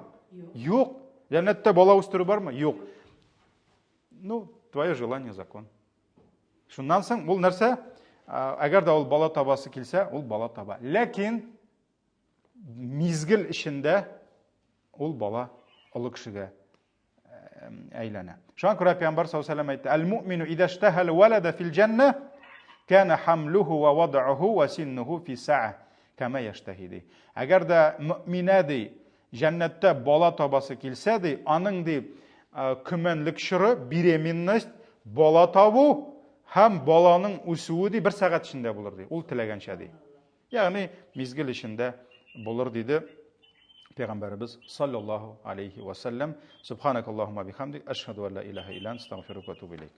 Юк. Җәннәттә бала үстерү бармы? Юк. Ну, твое желание закон. Шуннан соң ул нәрсә? Әгәр дә ул бала табасы килсә, ул бала таба. Ләкин мизгел эчендә ул бала олы кешегә әйләнә. Шуңа күрә Пәйгамбәр саллаллаһу алейһи вәсәлләм әйтте: "Әл-муъмину иза иштаһа валада фил җәннә кана хамлуху ва вад'уху ва синнуху фи са'a кама яштаһи" ди. Әгәр дә мөминә ди, җәннәттә бала табасы килсә ди, аның ди көмәнлек чоры, беременность, бала табу һәм баланың үсүе ди бер сәгать эчендә булыр ди. Ул теләгәнчә ди. Ягъни мизгел эчендә булыр диде Пәйгамбәребез саллаллаһу алейхи ва саллям. Субханакаллаһумма бихамдик, ашһаду ан ла илаһа илля анта, астагфирука ва атубу илейк.